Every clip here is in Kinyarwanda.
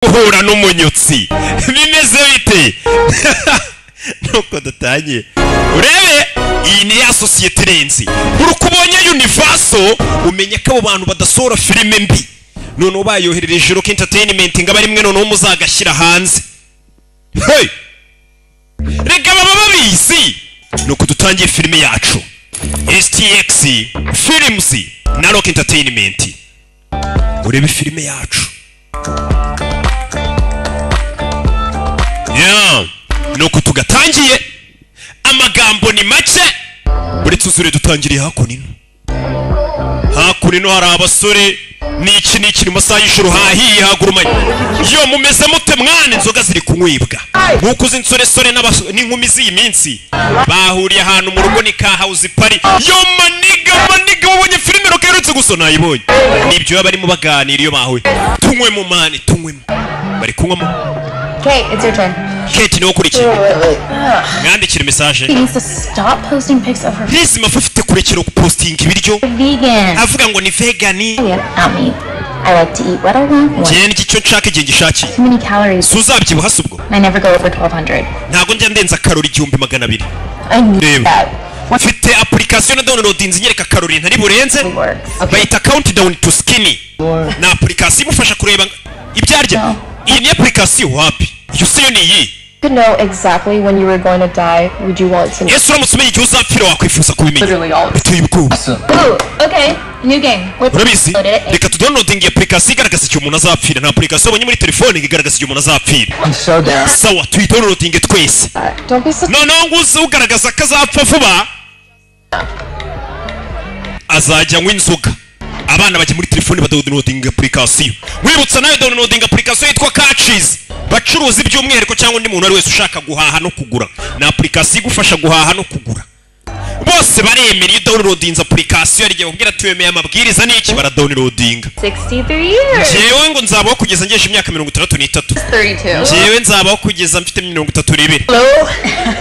Guhura n'umunyutsi bimeze bite? Nuko dutangiye, urebe iyi ni ya sosiyete irenze. Buri uko ubonye Universal, umenye ko abo bantu badasohora filime mbi. Noneho bayoherereje Rock Entertainment ngo abe ari mwe noneho muzagashyira hanze. Hey! Rega baba babizi. Nuko dutangiye filime yacu, STX Films na Rock Entertainment. Urebe filime yacu, yeah. Nuko tugatangiye, amagambo ni make, uretse uzure dutangiriye hakuno. Ino hakuno ino hari abasore n'iki n'iki, mu masaha y'ijoro hahiye hagurumanye. Yo, mumeze mute mwana? Inzoga ziri kunywibwa nk'uko uzi insoresore n'inkumi z'iyi minsi bahuriye ahantu mu rugo, ni ka house party. Yo my nigga, my nigga, wabonye filime Rock iherutse gusa? Nayibonye. Nibyo baba barimo baganira iyo bahuye. Tunywemo man, tunywemo. Bari kunywamo. Kate, it's your turn. Kate niwe ukurikiye, mwandikire message. She needs to stop posting pics of her Nisi mafu afite kurekera gupostinga ibiryo vegan. avuga ngo ni vegan. Not me. I like to eat what I want. When. Njye ndya icyo nshaka igihe ngishakiye. Too many calories. Si uzabyibuha se ubwo? I never go over 1200. Ntabwo njya ndenza karori 1200. I need Reba. that. Mfite application na downloadinze inyereka karori ntari burenze. Works. Bayita Countdown to Skinny. Ni application imufasha kureba ibyo arya. No. Iyi ni application wapi? Iyo si yo, ni iyi. Could know exactly when you were going to die, would you want to know? Ese uramutse umenya igihe uzapfira, wakwifuza kubimenya? Literally all. Biteye ubwoba. Ooh, okay. New game. Let's Urabizi, download it. reka tudownloadinge application igaragaza igihe umuntu azapfira. Nta application ubonye muri telefone ngo igaragaza igihe umuntu azapfira? I'm so down. Sawa, tuyidownloadinge twese. Don't be such Noneho ngo uze ugaragaza ko azapfa vuba azajya anywa inzoga. Abana bajya muri telefone badownloadinga application. Wibutsa nawe, downloadinga application yitwa Catches. Bacuruza iby'umwihariko cyangwa undi muntu uwo ari wese ushaka guhaha no kugura, ni application igufasha guhaha no kugura. Bose baremera iyo downloadinze application, hari igihe bakubwira tuyemeye amabwiriza n'iki, baradownloadinga. 63 years. Njyewe ngo nzabaho kugeza ngejeje imyaka 63. 32. Njyewe nzabaho kugeza mfite 32.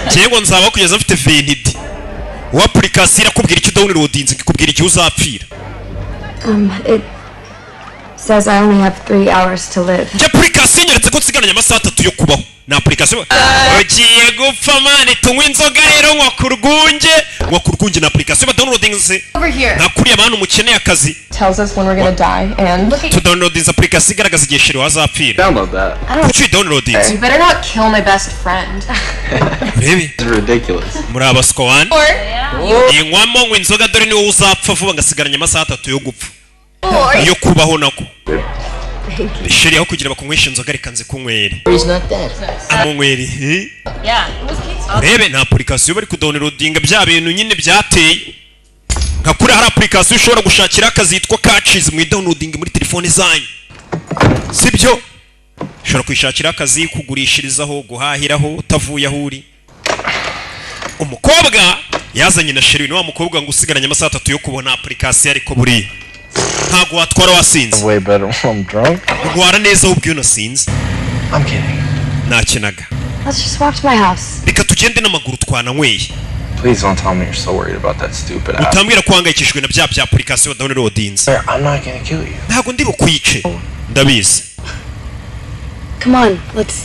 Njyewe ngo nzabaho kugeza mfite 20. Uwo application irakubwira icyo downloadinze, ikakubwira igihe uzapfira. It says I only have 3 hours to live. Njye application inyeretse ko nsigaranye amasaha 3 yo kubaho. Ni application. Ugiye gupfa man, tunywa inzoga rero. Nywa ku rwunge, nywa ku rwunge. Ni application badownloadinze. Over here. Nka kuriya bantu mukeneye akazi. Tells us when we're gonna die and Tudownloadinze application igaragaza igihe sheri wazapfira. Download that. Kuki uyidownloadinze? You better not kill my best friend. Urebe. It's ridiculous. Muri abaswa wani. Four. Inywamo, nywa inzoga, dore niwowe uzapfa vuba, ngasigaranye amasaha 3 yo gupfa, Four. yo kubaho nako. Chérie, aho kugira bakunyweshe inzoga, reka nze kunywere. He's not dead. Amunywere, eh? Yeah. Urebe, nta application bari kudownloadinga, bya bintu nyine byateye. Nka kuri hari application ushobora gushakira akazi yitwa Catches, mu downloading muri telefone zanyu, sibyo? Ushobora kwishakira akazi, kugurishirizaho, guhahiraho utavuye aho uri. Umukobwa yazanye na chérie. Ni wa mukobwa ngo usigaranye amasaha 3 yo kubona application, ariko buriya ntabwo watwara wasinze. Way better when I'm drunk. Ntwara neza ahubwo iyo unasinze. I'm kidding. Nakinaga. Let's just walk to my house. Reka tugende n'amaguru, twananyweye. Please don't tell me you're so worried about that stupid app. Utambwira ko uhangayikishijwe na bya application downloadinze. Sir, I'm not gonna kill you. Ntabwo ndi bukwice, ndabizi. Come on, let's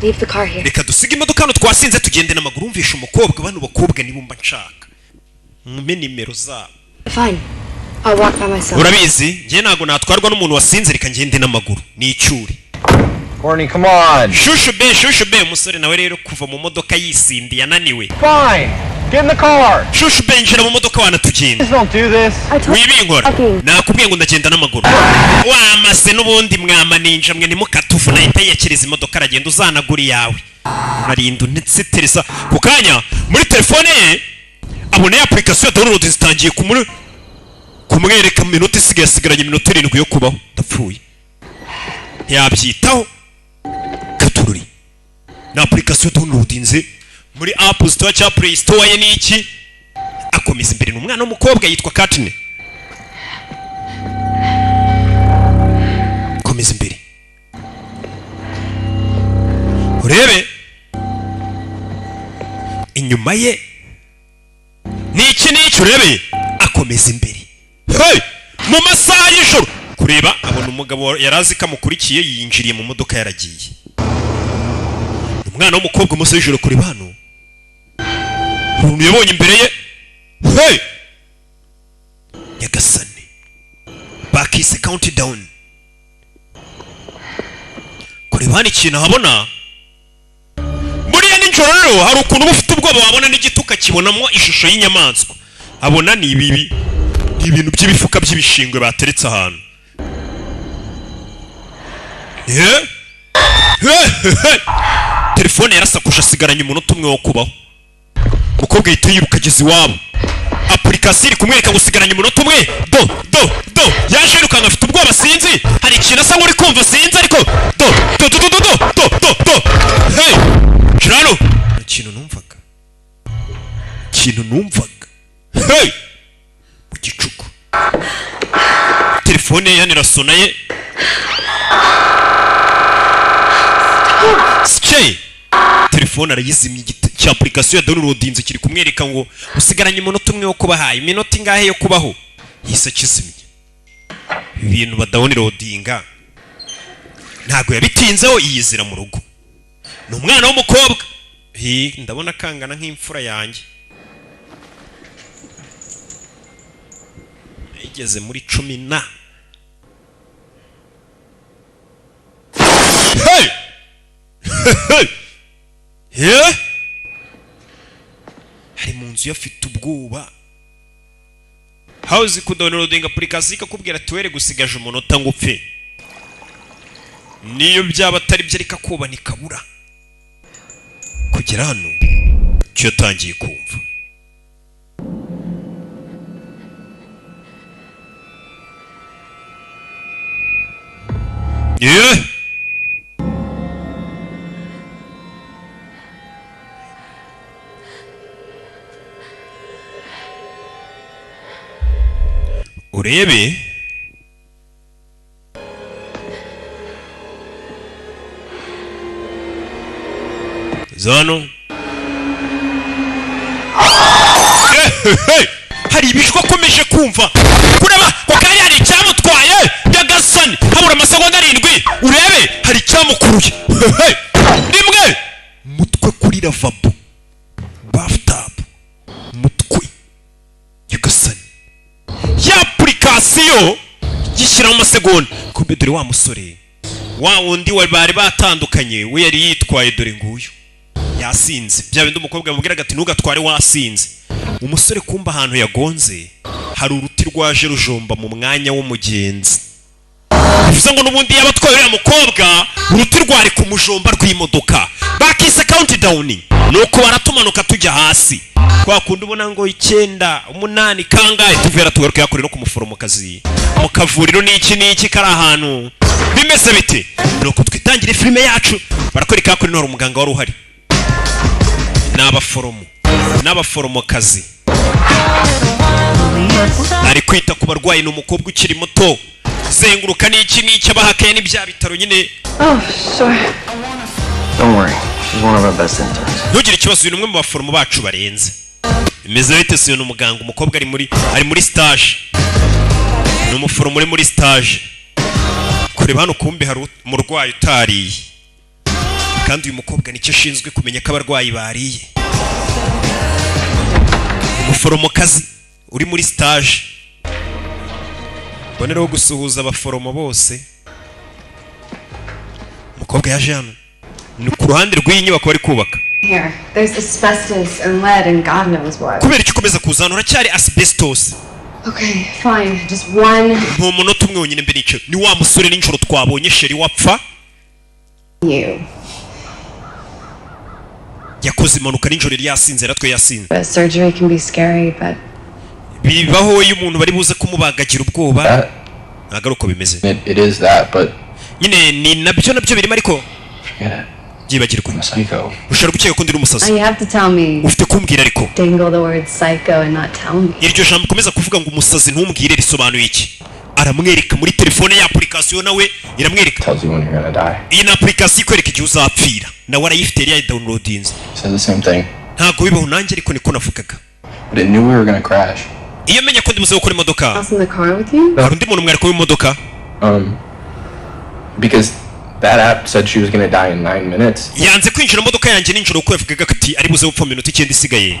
leave the car here. Reka dusige imodoka hano, twasinze, tugende n'amaguru. Wumvisha umukobwa, bano bakobwa nibumba nshaka mumpe nimero zabo. Fine. I'll walk by myself. Urabizi, njye ntabwo natwarwa n'umuntu wasinze, reka ngende n'amaguru ni icyuri. Courtney, come on. Shushu be, shushu be. Umusore nawe rero kuva mu modoka yisindiye ananiwe. Fine. Get in the car. Shushu be, injira mu modoka, wanatugenda. Please don't do this. I told Wibinkora. Fucking. Nakubwiye ngo ndagenda n'amaguru, wamase n'ubundi mwamaninja mwe ntimukatuvuna. Ahita yiyakiriza imodoka aragenda, uzanagura iyawe urarinda unitsitereza. Ku kanya muri telefone ye abona ya application ya download zitangiye kumwereka mu minota isigaye. Asigaranye iminota 7 yo kubaho. Ndapfuye, ntiyabyitaho katururi. Ni application downloadinze muri App Store cyangwa Play Store ye. Ni iki? Akomeza imbere. Ni umwana w'umukobwa yitwa Katine. Komeza imbere urebe inyuma ye ni iki n'iki. Urebe, akomeza imbere. Hey! Mu masaha y'ijoro Kureba abona umugabo yari azi ko amukurikiye yinjiriye mu modoka, yaragiye. Umwana w'umukobwa, umunsi w'ijoro, kureba hano umuntu yabonye imbere ye. Hey! Nyagasani, bakise countdown. Kureba hano ikintu ahabona buriya nijoro rero hari ukuntu uba ufite ubwoba, wabona n'igiti ukakibonamo ishusho y'inyamaswa. Abona ni ibibi, ni ibintu by'ibifuka by'ibishingwe bateretse ahantu. Eh? Eh, eh, telefone yarasakuje, asigaranye umunota umwe wo kubaho. Umukobwa ahita yiruka ageze iwabo, application iri kumwereka ngo usigaranye umunota umwe. Do do do, yaje yirukanka afite ubwoba. Sinzi, hari ikintu asa nk'uri kumva, sinzi, ariko do do do do do do do do do. Hey, kirano ikintu numvaga, ikintu numvaga. Hey, mu gicuku telefone ye hano irasona ye. Sike telefone arayizimya. Cya application ya downloadinze kiri kumwereka ngo usigaranye umunota umwe wo kubahaye, iminota ingahe yo kubaho. Yise akizimya. Ibintu badownloadinga ntabwo yabitinzeho, yiyizira mu rugo. Ni umwana w'umukobwa. Hi, ndabona kangana nk'imfura yanjye, igeze muri 10 na. Hey! Hey! Yeah? Ari mu nzu ye afite ubwoba. Hawuzi kudownloadinga application ikakubwira ati were gusigaje umunota ngo upfe, niyo byaba atari byo, ariko akuba ntikabura kugera hano. Icyo yatangiye kumva Yeah! Urebe zano. Hari ibijwi akomeje kumva. Kureba ko kari hari icyamutwaye. Nyagasani, habura amasegonda 7. Urebe hari icyamukuruye. Hey! Rimwe mutwe kuri lavabo, bathtub, mutwe. Nyagasani, ya application gishyiraho amasegonda. Kumbe dore wa musore wa wundi wa bari batandukanye, we yari yitwaye. Dore nguyu yasinze, bya bindi umukobwa yamubwiraga ati ntugatware wasinze. Umusore kumba ahantu yagonze hari uruti rwaje rujomba mu mwanya w'umugenzi, bivuze ngo n'ubundi yaba atwaye uriya mukobwa, uruti rwari ku mujomba rw'imodoka. Bakise countdown, nuko baratumanuka tujya hasi kwa kundi ubona ngo 9, 8, kangahe. Tuvera tugaruke yakure no ku muforomokazi mu kavuriro n'iki n'iki kari ahantu bimeze bite. Nuko twitangire filime yacu, barakwereka kuri hari umuganga wari uhari n'abaforomo n'abaforomokazi, ari kwita ku barwayi. Ni umukobwa ukiri muto, zenguruka n'iki n'iki, abahakaye n'ibya bitaro nyine. Oh, sure. Don't worry. She's one of our best interns. Ntugire ikibazo, uyu ni umwe mu baforomo bacu barenze. Bimeze bite se? Uyu ni umuganga. Umukobwa ari muri stage, ni umuforomo uri muri stage. Kureba hano kumbe hari umurwayi utariye, kandi uyu mukobwa nicyo ashinzwe, kumenya ko abarwayi bariye. Umuforomokazi uri muri stage, mbonereho gusuhuza abaforomo bose. Umukobwa yaje hano, ni ku ruhande rw'iyi nyubako bari kubaka. Here, there's asbestos and lead and God knows what. Kubera icyo ukomeza kuza hano? Uracyari asbestos. Okay, fine. Just one. Ni umunota umwe wonyine mbere nicyo. Ni wa musore nijoro twabonye chéri wapfa. You. Yakoze impanuka nijoro, yari yasinze, yaratwe yasinze. But surgery can be scary, but Bibaho iyo umuntu bari buze kumubagagira ubwoba. That Ntabwo ari uko bimeze. it is that, but Nyine ni nabyo birimo, ariko forget it. byibagirwe. I'm a psycho. Ushobora gukeka ko ndi n'umusazi. You have to tell me. Ufite kumbwira ariko. Dangle the word psycho and not tell me. Iryo jambo ukomeza kuvuga ngo umusazi ntumbwire risobanuye iki? Aramwereka muri telefone ya application, nawe iramwereka. Tells you when you're gonna die. Iyi ni application ikwereka igihe uzapfira, nawe arayifite, yari yayidownloadinze. Says the same thing. Ntabwo bibaho, nanjye ariko niko navugaga. But it knew we were gonna crash. Iyo menya ko ndibuze gukora imodoka. Else in the car with you? Hari undi muntu mwari kuba imodoka? Because that app said she was gonna die in 9 minutes. Yanze kwinjira mu modoka yanjye nijoro kuko yavugaga ati ari buze gupfa mu minota 9 isigaye.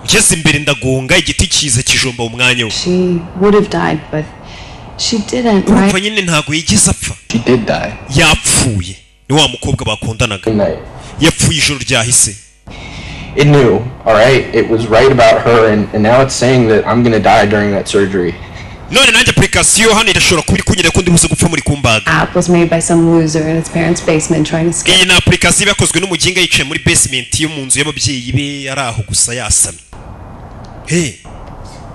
Ngeze imbere ndagonga igiti kiza kijomba mu mwanya we. She would have died, but she didn't, Urumva right? nyine ntabwo yigeze apfa. She did die. Yapfuye. Ni wa mukobwa bakundanaga. Night. Yapfuye ijoro ryahise. It knew, alright? It was right about her, and now it's saying that I'm gonna die during that surgery. None nanjye application hano irashobora kuba iri kunyereka ko ndi buze gupfa muri kumbaga. App was made by some loser in his parents' basement trying to scare Iyi ni application iba yakozwe n'umuginga yicaye muri basement yo mu nzu y'ababyeyi be, ari aho gusa yasamye. Hey.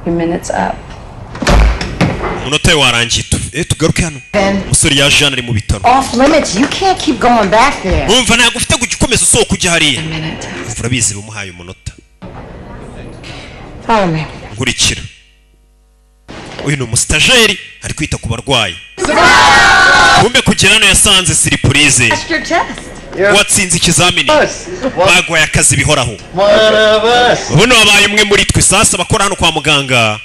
Your minute's up. Umunota we warangiye. Tugaruke hano, umusore yaje hano ari mu bitaro. Off limits. You can't keep going back there. Umva, ntabwo ufite kujya ukomeza usohoka ujya hariya. Urabizi, bamuhaye umunota. Follow me. Nkurikira. Uyu ni umusitageri, ari kwita ku barwayi. Kumbe kugera hano yasanze surprise. Passed your test. Watsinze ikizamini, baguhaye akazi bihoraho. One of us. Buno wabaye umwe muri twe. Sasa bakora hano kwa muganga.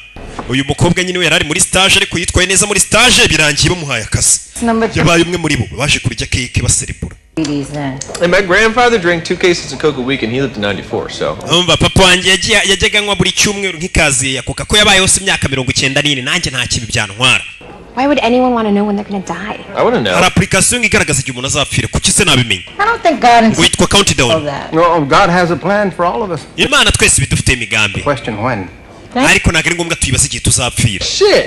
Uyu mukobwa nyine we yari ari muri stage, ariko yitwaye neza muri stage, birangiye bamuhaye akazi. Number Yabaye umwe muri bo. Baje kurya cake baserebura. these then. And my grandfather drank two cases of Coke a week and he lived to 94, so. Umva, papa wanjye yajyaga anywa buri cyumweru nk'ikaziye ya Coca ko yabayeho se imyaka 94. Nanjye nta kibi byantwara. Why would anyone want to know when they're gonna die? I wanna know. Hari application igaragaza igihe umuntu azapfira. Kuki se nabimenya? I don't think God Ngo yitwa Countdown. all that. No, God has a plan for all of us. Imana twese ibidufitiye imigambi. Question when. Ariko ntabwo ari ngombwa tuyibaze igihe tuzapfira. Shit!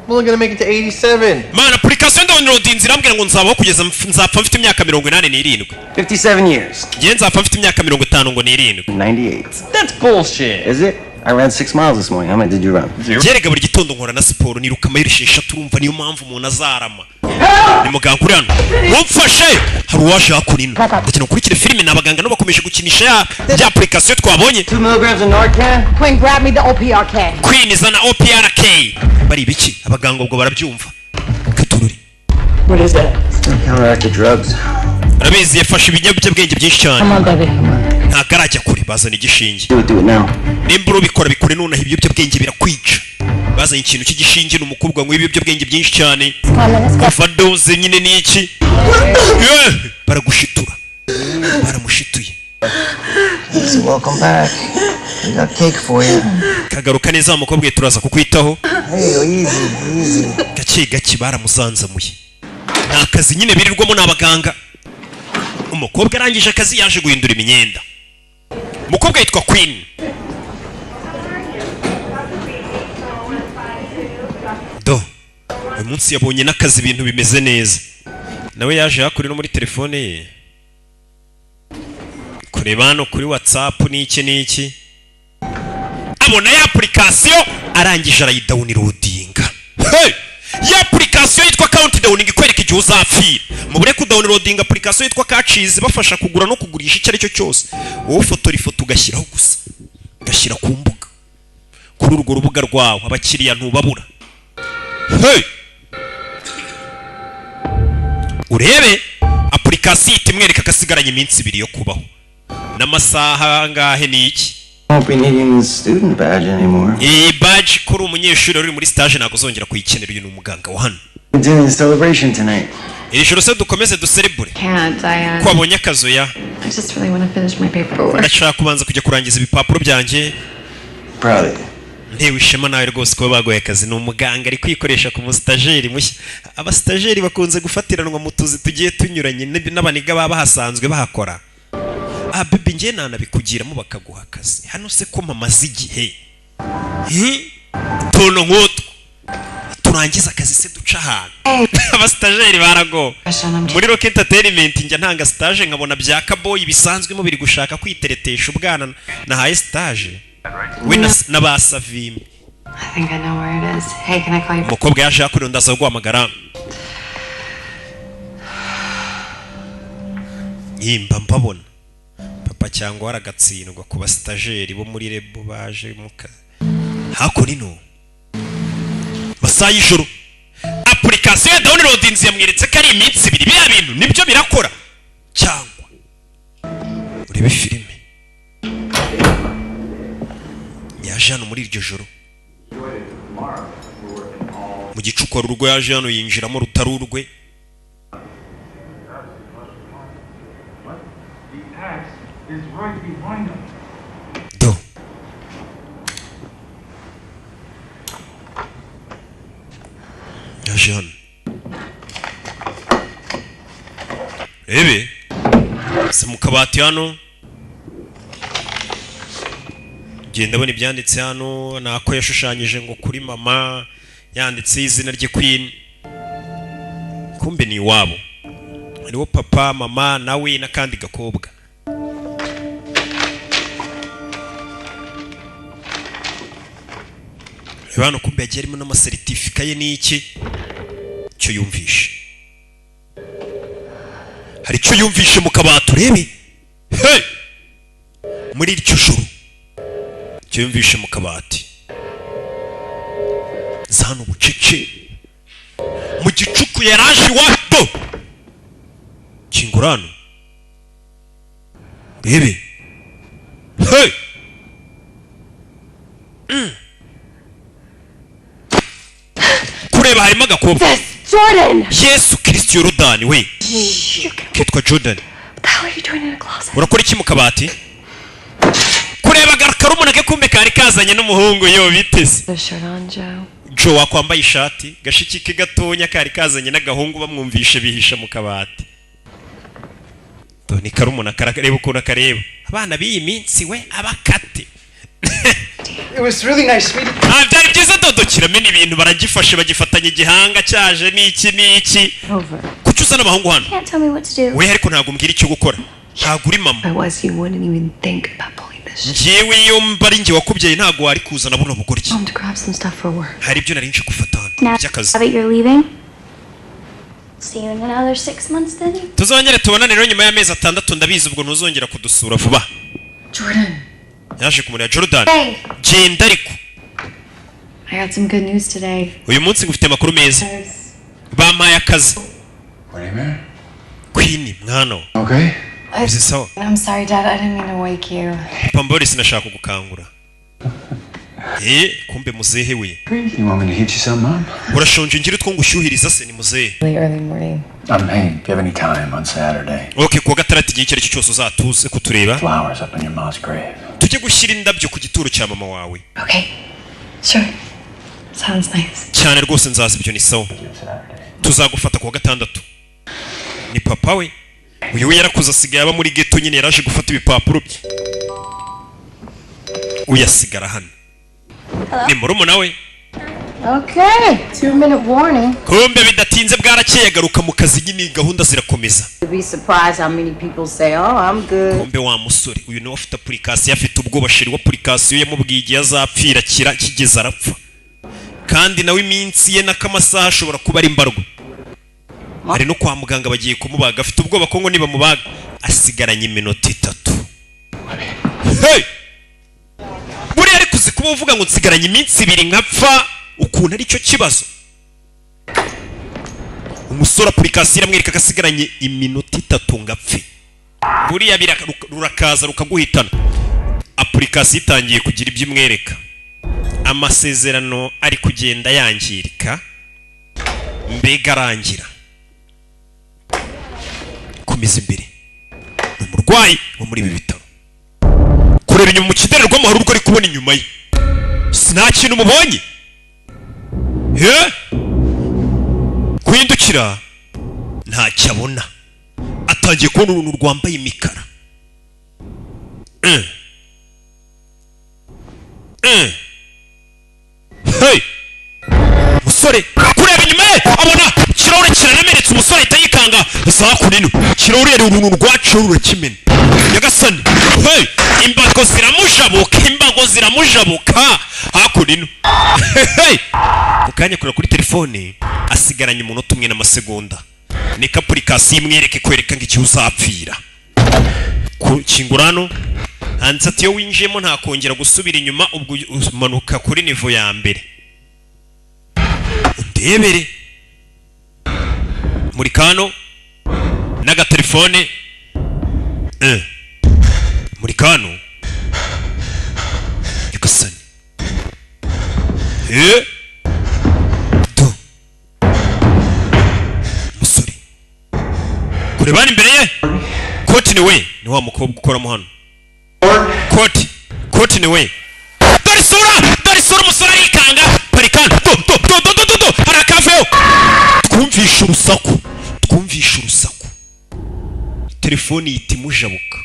I'm only gonna make it to 87. Mana, application downloadinze irambwira ngo nzabaho kugeza nzapfa mfite imyaka 87. 57 years. Njye nzapfa mfite imyaka mirongo itanu ngo n'irindwi. 98. That's bullshit. Is it? I ran 6 miles this morning. How many did you run? Byerega buri gitondo nkora na siporo, niruka amayiro 6. Urumva niyo mpamvu umuntu azarama. Ni muganga uri hano, mumfashe, hari uwaje hakuno. Ino ndagira ukurikire filime. Ni abaganga nabo bakomeje gukinisha ya application twabonye. 2 milligrams of Narcan? Quinn, grab me the OPRK. Queen, zana OPRK. Bari ibiki abaganga ubwo barabyumva. Katururi. What is that? Counteract the drugs. Arabizi, yafashe ibiyobyabwenge byinshi cyane. Come on, baby. Ntabwo arajya kure, bazana igishinge. Do it, do it now. Nimba urubikora bikore nonaha, ibiyobyabwenge birakwica. Bazanye ikintu cy'igishinge. Ni umukobwa wanywa ibiyobyabwenge byinshi cyane. Come on, let's go. Overdose nyine ni iki? Yeah! Baragushitura, baramushituye. So welcome back. We got cake for you. Kagaruka neza wa mukobwa we, turaza kukwitaho. Hey, easy, easy. Gake gake baramuzanzamuye. Ni akazi nyine birirwamo, ni abaganga. Umukobwa arangije akazi yaje guhindura imyenda. Umukobwa yitwa Queen. Do uyu munsi yabonye n'akazi, ibintu bimeze neza. Nawe yaje hakurya no muri telefone ye kureba hano kuri WhatsApp n'iki n'iki, abona ya application, arangije arayidownloadinga. Hey! Ya application yitwa Countdown ikwereka igihe uzapfira. Mubure kudownloadinga application yitwa Kacizi, bafasha kugura no kugurisha icyo ari cyo cyose. Wowe ufotora ifoto ugashyiraho gusa, ugashyira ku mbuga, kuri urwo rubuga rwawe, abakiriya ntubabura. Hey! Urebe application ihita imwereka ko asigaranye iminsi 2 yo kubaho n'amasaha angahe ni iki. Won't be needing the student badge anymore. Iyi badge ko uri umunyeshuri wari uri muri stage ntabwo uzongera kuyikenera. Uyu ni umuganga wa hano. We're doing the celebration tonight. Iri joro se dukomeze duserebure? Can't. I, Ko wabonye akazu ya. I just really want to finish my paperwork. Ndashaka kubanza kujya kurangiza ibipapuro byanjye. Proud of you. Ntewe ishema nawe rwose kuba baguhaye akazi. Ni umuganga, ari kwikoresha ku musitageri mushya. Abasitageri bakunze gufatiranwa mu tuzi tugiye tunyuranye n'abaniga baba bahasanzwe bahakora. Ah baby, njye nanabikugiramo bakaguha akazi hano se ko mpamaze igihe. Hi? Utuntu nk'utwo turangiza akazi se duca ahantu. Abasitageri barago muri Rock Entertainment. Njya ntanga stage nkabona bya kaboyi bisanzwemo biri gushaka kwiteretesha ubwana nahaye stage we na ba Savimbi. I think I know where it is. Hey, can I call you? Umukobwa yaje hakurya, ndaza guhamagara yimba mbabona papa cyangwa waragatsindwa ku basitageri bo muri rebo baje mu kazi hakuno ino masaha y'ijoro. Application ya downloadinze yamweretse ko ari iminsi 2. Biriya bintu nibyo birakora cyangwa urebe filime. Yaje hano muri iryo joro mu Gicuku hari urugo yaje hano yinjiramo rutari urwe. Do yaje hano ebe si mu kabati hano, genda abona ibyanditse hano, nako yashushanyije ngo kuri mama, yanditse izina rye Queen. Kumbe ni iwabo, hariho papa, mama, nawe n'akandi gakobwa. Reba hano, kumbe yagiye harimo n'amaseritifika ye n'iki. Icyo yumvishe, hari icyo yumvishe mu kabati, urebe. Hey! Muri iryo joro icyo yumvishe mu kabati zano bucece mu gicuku yaraje iwato kingurano, rebe. Hey! Kureba harimo agakobwa. Jordan! Yesu Kristo, Yorodani we! Kitwa Jordan. What the hell are you doing in a closet? Urakora iki mu kabati? Kureba karumuna ke, kumbe kari kazanye n'umuhungu yo biteze. The shirt on, Joe. Joe, wakwambaye ishati? Gashiki ke gatonya kari kazanye n'agahungu, bamwumvishe bihisha mu kabati. Do ni karumuna, karareba ukuntu akareba. Abana b'iyi minsi we abakate. It was really nice meeting Ah, byari byiza. Dodo kiramena ibintu, baragifashe bagifatanya igihanga cyaje n'iki n'iki. Over. Kuki uzana abahungu hano? Can't tell me what to do. We, ariko ntabwo umbwira icyo gukora, ntabwo uri mama. If I was, you wouldn't even think about pulling this shit. Njyewe iyo mba ari njye wakubyaye, ntabwo wari kuzana buno bugoryi. Home to grab some stuff for work. Hari ibyo nari nje gufata hano Now by'akazi. that you're leaving, see you in another 6 months then? Tuzongere tubonane rero nyuma y'amezi 6. Ndabizi ubwo ntuzongera kudusura vuba. Jordan. Yaje kumureba Jordan. Hey! Genda ariko. I got some good news today. Uyu munsi ngufite amakuru meza, bampaye akazi. Queen, mwana we. Okay. Bimeze sawa? I'm sorry, Dad. I didn't mean to wake you. Pambori, sinashaka kugukangura. Eh, kumbe muzehe we. You want me to heat you some, Mom? Urashonje ngira utwo ngushyuhiriza se? Ni muzehe. Really early morning. Hey, if you have any time on Saturday, Okay, kuwa gatandatu igihe icyo ari cyo cyose uzatuze kutureba. Flowers up in your mom's grave. Tujye gushyira indabyo ku gituro cya mama wawe. Okay. Sure. Sounds nice. Cyane rwose, nzaza, ibyo ni sawa, tuzagufata kuwa gatandatu. Ni papa we uyu, we yarakuze asigaye aba muri ghetto nyine. Yaraje gufata ibipapuro bye, uyasigara hano ni murumuna we. Okay, 2 minute warning. Kumbe bidatinze bwarakeye, agaruka mu kazi nyine, gahunda zirakomeza. You'd be surprised how many people say, "Oh, I'm good." Kumbe wa musore uyu niwe afite application, afite ubwoba. Chéri wa application yamubwiye igihe azapfira kira kigeze arapfa, kandi nawe iminsi ye n'akamasaha ashobora kuba ari mbarwa. Ari no kwa muganga bagiye kumubaga, afite ubwoba ko ngo nibamubaga asigaranye iminota 3. Hey! Buriya ariko uzi kuba uvuga ngo nsigaranye iminsi 2 nkapfa, ukuntu aricyo kibazo? Umusore application iramwereka ko asigaranye iminota 3 ngapfe. Buriya rurakaza rukaguhitana. Application itangiye kugira ibyo imwereka, amasezerano ari kugenda yangirika, mbega arangira. Komeza imbere, ni umurwayi wo muri ibi bitaro. Kureba inyuma mu kidererwamo, hari ubwo ari kubona inyuma ye, si nta kintu mubonye. He guhindukira ntacyo abona, atangiye kubona uruntu rwambaye imikara. Hey! Musore kureba inyuma ye abona ikirahure kiramenetse, umusore ahita yikanga za kunino ikirahure, yari uruntu rwaciwe rurakimena. Nyagasani! Hey! Imbago ziramujabuka, imbago ziramujabuka hakuno. Hey! Mu kanya kureba kuri telefone, asigaranye umunota umwe n'amasegonda. Niko application imwereke, kwereka ngo igihe uzapfira. Kingura hano handitse ati iyo winjiyemo nta kongera gusubira inyuma, ubwo umanuka kuri niveau ya mbere. Undebere muri kano n'agatelefone, muri kano. Nyagasani! Do Kureba hano imbere ye, Koti ni we, ni wa mukobwa ukoramo hano. Koti, Koti ni we. Dore isura, dore isura. Umusore arikanga. Parika do do do do do do do. Hari akaveyo. Twumvishe urusaku, twumvishe urusaku. Telefoni yita imujabuka,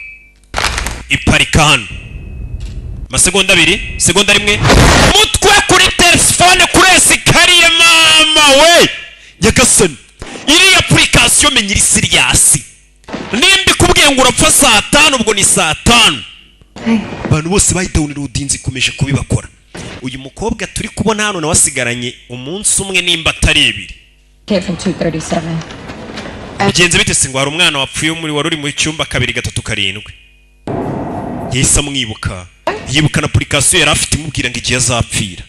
iparika hano. Amasegonda 2, segonda 1, mutwe kuri telefone, kuri escalier. Mama we nyagasani, iriya application menya iri serious. Nimba ikubwiye ngo urapfa saa 5, ubwo ni saa 5. Abantu bose bayidownloadinze, ikomeje kubibakora. Uyu mukobwa turi kubona hano nawe asigaranye umunsi umwe, nimba atari 2. Came from 237. Bigenze bite se? Ngo hari umwana wapfuye muri wari uri mu cyumba 237. Yahise amwibuka, yibuka na application yari afite imubwira ngo igihe azapfira.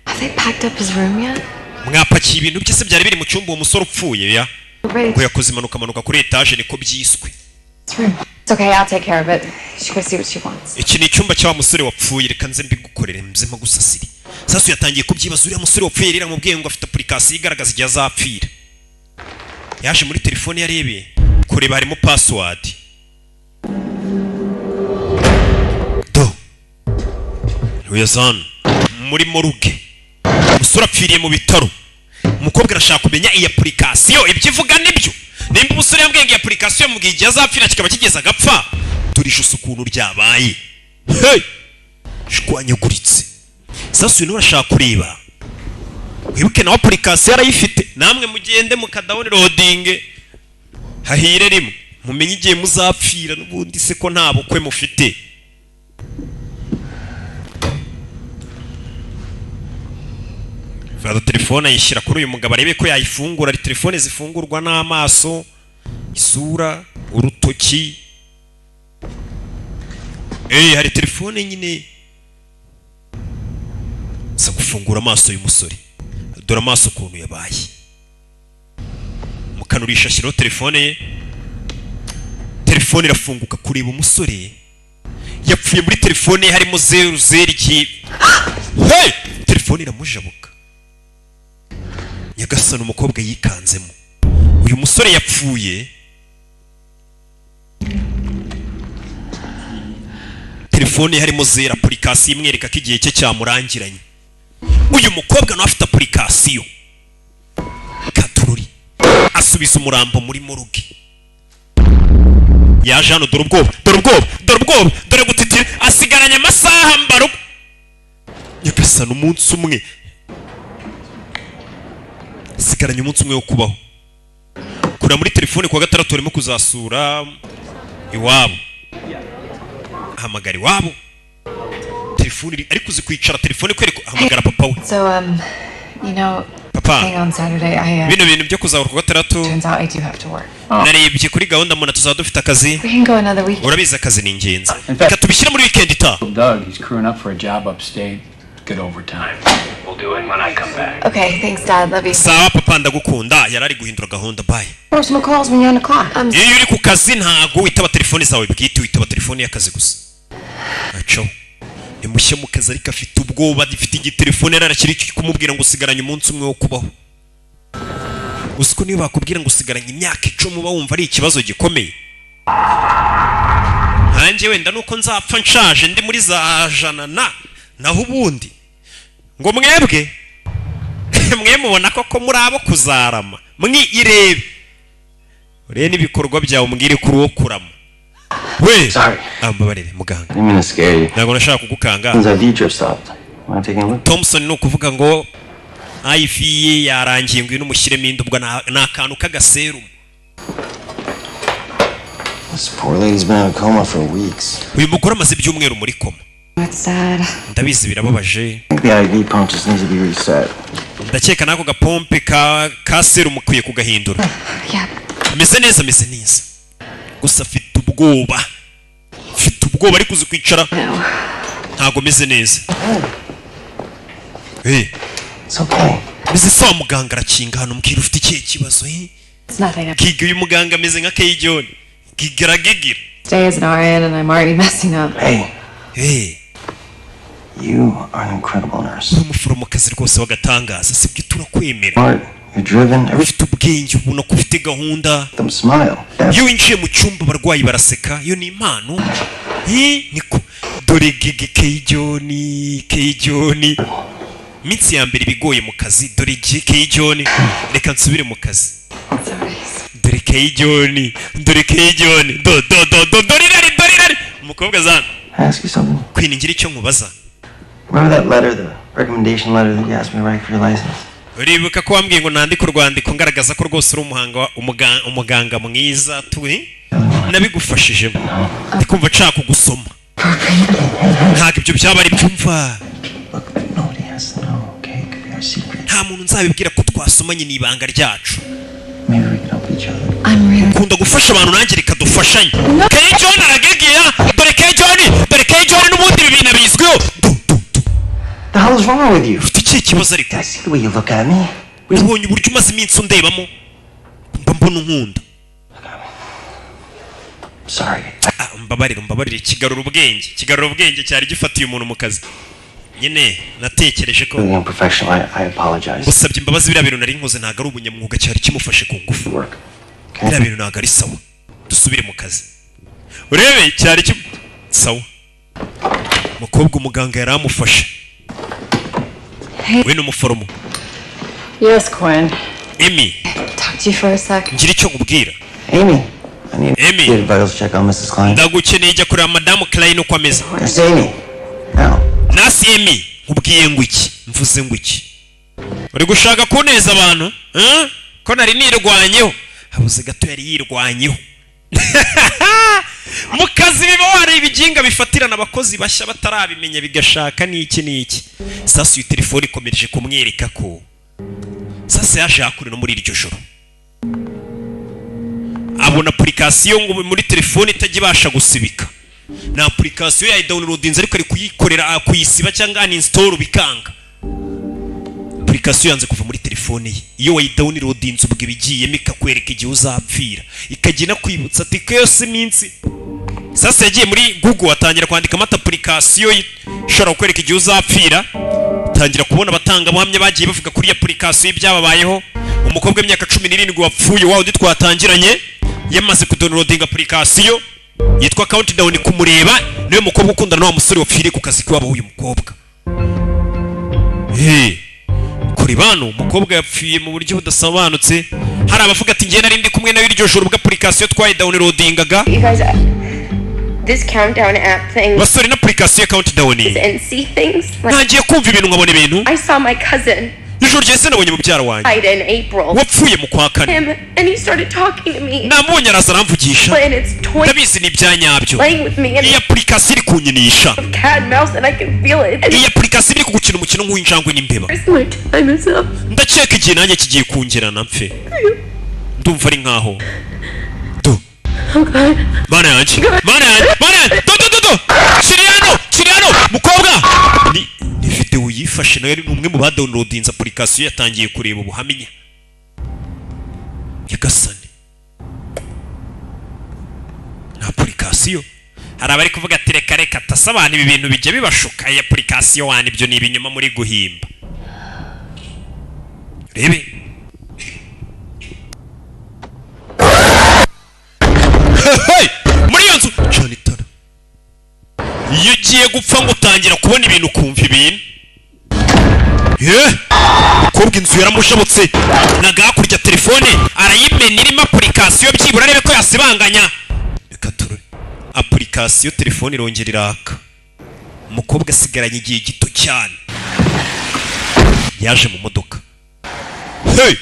Have they packed up his room yet? Mwapakiye ibintu bye se byari biri mu cyumba uwo musore upfuye ya? Ready. Ngo yakoze impanuka, amanuka kuri etaje, niko byiswe. His room. It's okay, I'll take care of it. You should go see what she wants. Iki ni icyumba cya wa musore wapfuye, reka nze mbigukorere mze mpagusasire. Sasu yatangiye kubyibaza. Uriya musore wapfuye rero amubwiye ngo afite application igaragaza igihe azapfira. Yaje muri telefone, yarebeye kureba harimo password. Do uyazana muri morgue. Umusore apfiriye mu bitaro. Umukobwa arashaka kumenya iyi application ibyo ivuga nibyo. Nimba umusore yambwiye ngo iyi application yamubwiye igihe azapfira, kikaba kigeze agapfa. Dore ishusho ukuntu ryabaye. Hey! Shwanyaguritse. Sasa uyu niwe arashaka kureba. Wibuke nawe application arayifite. Namwe mugende mukadownloadinge, hahire rimwe mumenye igihe muzapfira. N'ubundi se ko nta bukwe mufite? Fata telefone ayishyira kuri uyu mugabo arebe ko yayifungura. Hari telefone zifungurwa n'amaso, isura, urutoki. Hari telefone nyine za gufungura amaso y'umusore. Dore amaso ukuntu yabaye. Mukanurisha ashyiraho telefone ye, telefone irafunguka. Kureba umusore yapfuye, muri telefone ye harimo 00 igihe. Hey! Telefone iramujabuka. Nyagasani, umukobwa yikanzemo. Uyu musore yapfuye, telefone ye harimo 0, application imwereka ko igihe cye cyamurangiranye. Uyu mukobwa nawe afite application. Katururi asubiza umurambo muri morgue. Yaje hano, dore ubwoba, dore ubwoba, dore ubwoba, dore gutitira. Asigaranye amasaha mbaruka. Nyagasani, umunsi umwe asigaranye, umunsi umwe wo kubaho. Kureba muri telefone, kuwa gatandatu barimo kuzasura iwabo. Ahamagara iwabo, telefone ariko uzi kwicara, telefone kwereka, ahamagara papa we. So, you know, Papa. thing on Saturday, I, Bino bintu byo kuzahura kuwa gatandatu, turns out I do have to work. narebye kuri gahunda mbona tuzaba dufite akazi. We can go another week. Urabizi akazi ni ingenzi, reka tubishyire muri weekend itaha. Doug, he's crewing up for a job upstate. Good overtime. We'll do it when I come back. Okay, thanks, Dad. Love you. Sawa papa, ndagukunda. Yari ari guhindura gahunda. Bye. Personal calls when you're on the clock. Iyo uri ku kazi ntago witaba telefone zawe bwite, witaba telefone y'akazi gusa. Aco ni mushya mu kazi, ariko afite ubwoba. Afite igitelefone yari kumubwira ngo usigaranye umunsi umwe wo kubaho. Uzi ko niyo bakubwira ngo usigaranye imyaka 10 uba wumva ari ikibazo gikomeye? Nkanjye wenda nuko nzapfa nshaje ndi muri za jana na naho ubundi ngo mwebwe mwe mubona koko muri abo kuzarama. Mwirebe, urebe n'ibikorwa byawe, umbwire kuri uwo kurama we. Ambabarire muganga. I didn't mean to scare you. Ntabwo nashaka kugukanga. Since IV drip stopped. Mind taking a look? Thompson, ni ukuvuga ngo IV ye yarangiye, ngwino umushyiremo indi. Ubwo ni akantu k'agaserumu. This poor lady's been in a coma for weeks. Uyu mugore amaze ibyumweru muri koma. That's sad. Ndabizi birababaje. I think the IV pump just needs to be reset. Ndakeka n'ako gapompe ka serumu ukwiye kugahindura. Yeah. Ameze neza, ameze neza, gusa afite ubwoba, afite ubwoba. Ariko uzi kwicara, ntabwo ameze neza. Hey. It's okay. Meze sawa. Muganga arakinga hano. Mbwira, ufite ikihe kibazo, eh? It's nothing. Giga, uyu muganga ameze nka Keyjohn. Giga aragigira. Stay as an RN and I'm already messing up. Hey. Hey. You are an incredible nurse. Uri umuforomokazi rwose w'agatangaza, sibyo? Turakwemera. Smart. You're driven. Ufite ubwenge, ubona ko ufite gahunda. Them smile. Iyo winjiye mu cyumba abarwayi baraseka, iyo ni impano. Niko dore gigi keyijoni keyijoni, iminsi ya mbere ibigoye mu kazi. Dore gigi keyijoni, reka nsubire mu kazi. Dore keyijoni, dore keyijoni, do do do do, dore irari, dore irari, umukobwa zana. Can I ask you something? Queen, ngira icyo nkubaza. Remember that letter, the recommendation letter that you asked me to write for your license? Uribuka ko wambwiye ngo nandike urwandiko ngaragaza ko rwose uri umuganga mwiza? Turi nabigufashijemo, ndi kumva nshaka kugusoma. Ntabwo ibyo byaba ari byumva. Nobody has to know, okay? It could be our secret. Nta muntu nzabibwira ko twasomanye, ni ibanga ryacu. Maybe we can help each other. I'm really Ukunda gufasha abantu, nanjye reka dufashanye. Kay John aragegeya, dore Kay John, dore Kay John, n'ubundi ibi bintu bizwiho. The hell is wrong with you? Ufite ikihe kibazo ariko? I see the way you look at me. Ubonye uburyo umaze iminsi undebamo, mba mbona unkunda. Sorry. Ah, mbabarire, mbabarire. Kigarura ubwenge, kigarura ubwenge, cyari gifatiye umuntu mu kazi nyine. Natekereje ko Really unprofessional. I apologize. Ngusabye imbabazi, biriya bintu nari nkoze ntabwo ari ubunyamwuga. Cyari kimufashe ku ngufu. Biriya bintu ntabwo ari sawa, dusubire mu kazi urebe. Cyari kim sawa. Umukobwa umuganga yari amufashe, we ni umuforomo. Yes, Quinn. Amy. Talk to you for a sec. Ngira icyo nkubwira. Amy, I need Amy. to get vitals check on Mrs. Klein. Ndagukeneye, jya kureba madamu Klein uko ameze. It's Amy. Nurse Amy, nkubwiye ngo iki? Mvuze ngo iki? Uri gushaka kuneza abantu, eh? Ko nari nirwanyeho, habuze gato yari yirwanyeho mu kazi. Biba hari ibiginga bifatirana abakozi bashya batarabimenya, bigashaka n'iki n'iki. Sasa iyo telefone ikomereje kumwereka ko sasa yaje hakurino no muri iryo joro abona application ngo muri telefone itajya ibasha gusibika. Ni application yayidownloadinze, ariko ari kuyikorera kuyisiba cyangwa uninstall bikanga. Application yanze kuva muri telefone ye. Iyo wayidownloadinze, ubwo ibigiyemo ikakwereka igihe uzapfira, ikajya inakwibutsa ati ko yose iminsi. Sasa yagiye muri Google, atangira kwandikamo ati application ishobora kukwereka igihe uzapfira. Tangira kubona abatangabuhamya bagiye bavuga kuri iyi application ibyababayeho. Umukobwa w'imyaka 17 wapfuye, wa undi twatangiranye, yamaze kudownloadinga application yitwa Countdown. Kumureba, niwe mukobwa ukundana na wa musore wapfiriye ku kazi k'iwabo w'uyu mukobwa. Hey, kuri bano umukobwa yapfuye mu buryo budasobanutse. Hari abavuga ati njye nari ndi kumwe nawe iryo joro ubwo application twayidownloadingaga. You guys, this countdown app thing Basore, na application ya Countdown and see things. Like, ntangiye kumva ibintu, nkabona ibintu. I saw my cousin Ijoro ryahise nabonye mubyara wanjye died in April. wapfuye mu kwa kane. Him, and he started talking to me. Namubonye araza aramvugisha. And it's toy Ndabizi ni ibya nyabyo. playing with me and Iyi application iri kunyinisha. cat and mouse, and I can feel it. And Iyi application iri kugukina umukino nk'uw'injangwe n'imbeba. my time is up. Ndakeka igihe nanjye kigiye kungerana mpfe, ndumva ari nkaho do. Oh God. Mana yanjye, mana yanjye, mana yanjye, do do do do, kiri hano, kiri hano mukobwa. Ni video yifashe nayo, ni umwe mu badownloadinze application, yatangiye kureba ubuhamya. Nyagasani, ni application. Hari abari kuvuga ati reka reka, tasa abantu ibi bintu bijya bibashuka, iyi application wana, ibyo ni ibinyoma muri guhimba. Rebe. Hey! Muri iyo nzu cana itara. Iyo ugiye gupfa ngo utangira kubona ibintu, ukumva ibintu. Ye, umukobwa inzu yaramushabutse naga hakurya, telefone arayimena irimo application, byibura arebe ko yasibanganya. Reka turore application. Telefone irongera iraka. Umukobwa asigaranye igihe gito cyane. Yaje mu modoka. Hey!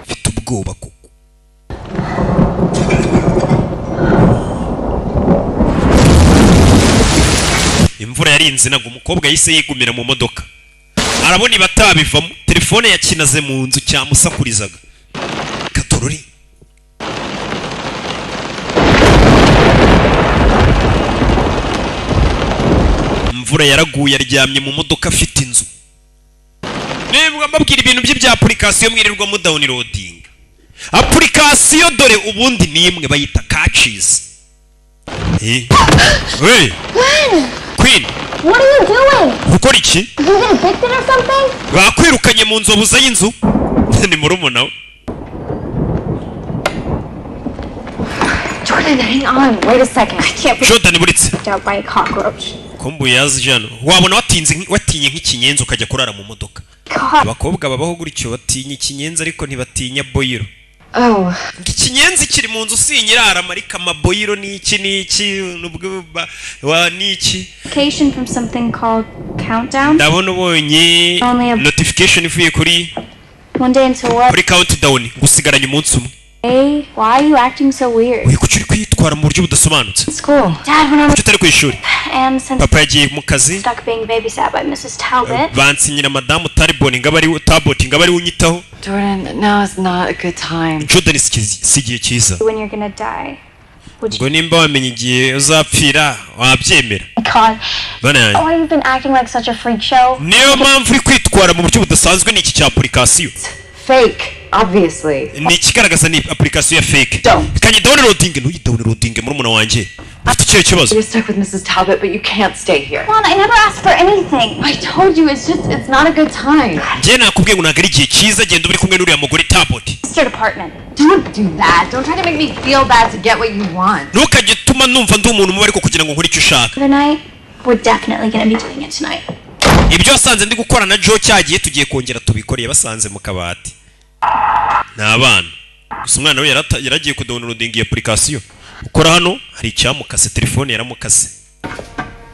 Mfite ubwoba koko. Imvura yarinze ntabwo umukobwa yahise yigumira mu modoka, arabona ibatabivamo. Telefone yakinaze mu nzu, cyamusakurizaga katorori. Imvura yaraguye, aryamye mu modoka afite inzu. Nibwo mbabwira ibintu bye bya application mwirirwa mudownloadinga application. Dore ubundi ni imwe bayita Catches. Eh, hey. Queen. What are you doing? Gukora iki? Did you get evicted or something? Bakwirukanye mu nzobuza y'inzu? Ni murumuna we. Jordan, hang on. Wait a second. I can't be Jordan, buritse. kicked out by a cockroach. Kumbuye yaje hano, wabona watinze watinye nk'ikinyenzi ukajya kurara mu modoka. God. Abakobwa babaho gutyo, batinya ikinyenzi ariko ntibatinya boyiro. Oh. Ikinyenzi kiri mu nzu sinyirarama, ariko amaboyiro ni iki n'iki nubwo wa n'iki. Notification from something called Countdown. Ndabona ubonye notification ivuye kuri One day until what? kuri Countdown, gusigaranye umunsi umwe. Hey, why are you acting so weird? Uri kuki uri kwitwara mu buryo budasobanutse? School. Dad went on Kuki utari ku ishuri? and since Papa yagiye mu kazi. stuck being babysat by Mrs. Talbot. Bansinyira madamu Talbot ngo abe ari Talbot ngo abe ari we unyitaho. Jordan, now is not a good time. Jordan, si igihe cyiza. When you're gonna die. Would you Ngo nimba wamenya igihe uzapfira, wabyemera? God. Bana yanjye. Why you've been acting like such a freak show? Niyo mpamvu uri kwitwara mu buryo budasanzwe ni iki cya application. Fake, obviously. Ni ikigaragaza ni application ya fake. Kanye downloading, ntuyi downloading. Murumuna wanjye ufite ikihe kibazo? You're stuck with Mrs. Talbot, but you can't stay here. Come on, I never asked for anything. I told you, it's just, it's not a good time. Njye nakubwiye ngo ntabwo ari igihe cyiza, genda uri kumwe n'uriya mugore Talbot. Mr. Department. Don't do that. Don't try to make me feel bad to get what you want. Ntukajye utuma numva ndi umuntu mubi ariko kugira ngo nkore icyo ushaka. The other night, we're definitely gonna be doing it tonight. Ibyo wasanze ndi gukora na Joe cyagiye, tugiye kongera tubikoreye. Basanze mu kabati ni abana gusa. Umwana we yaragiye kudownloadinga iyo application. Ukora hano hari icyamukase, telefone yaramukase.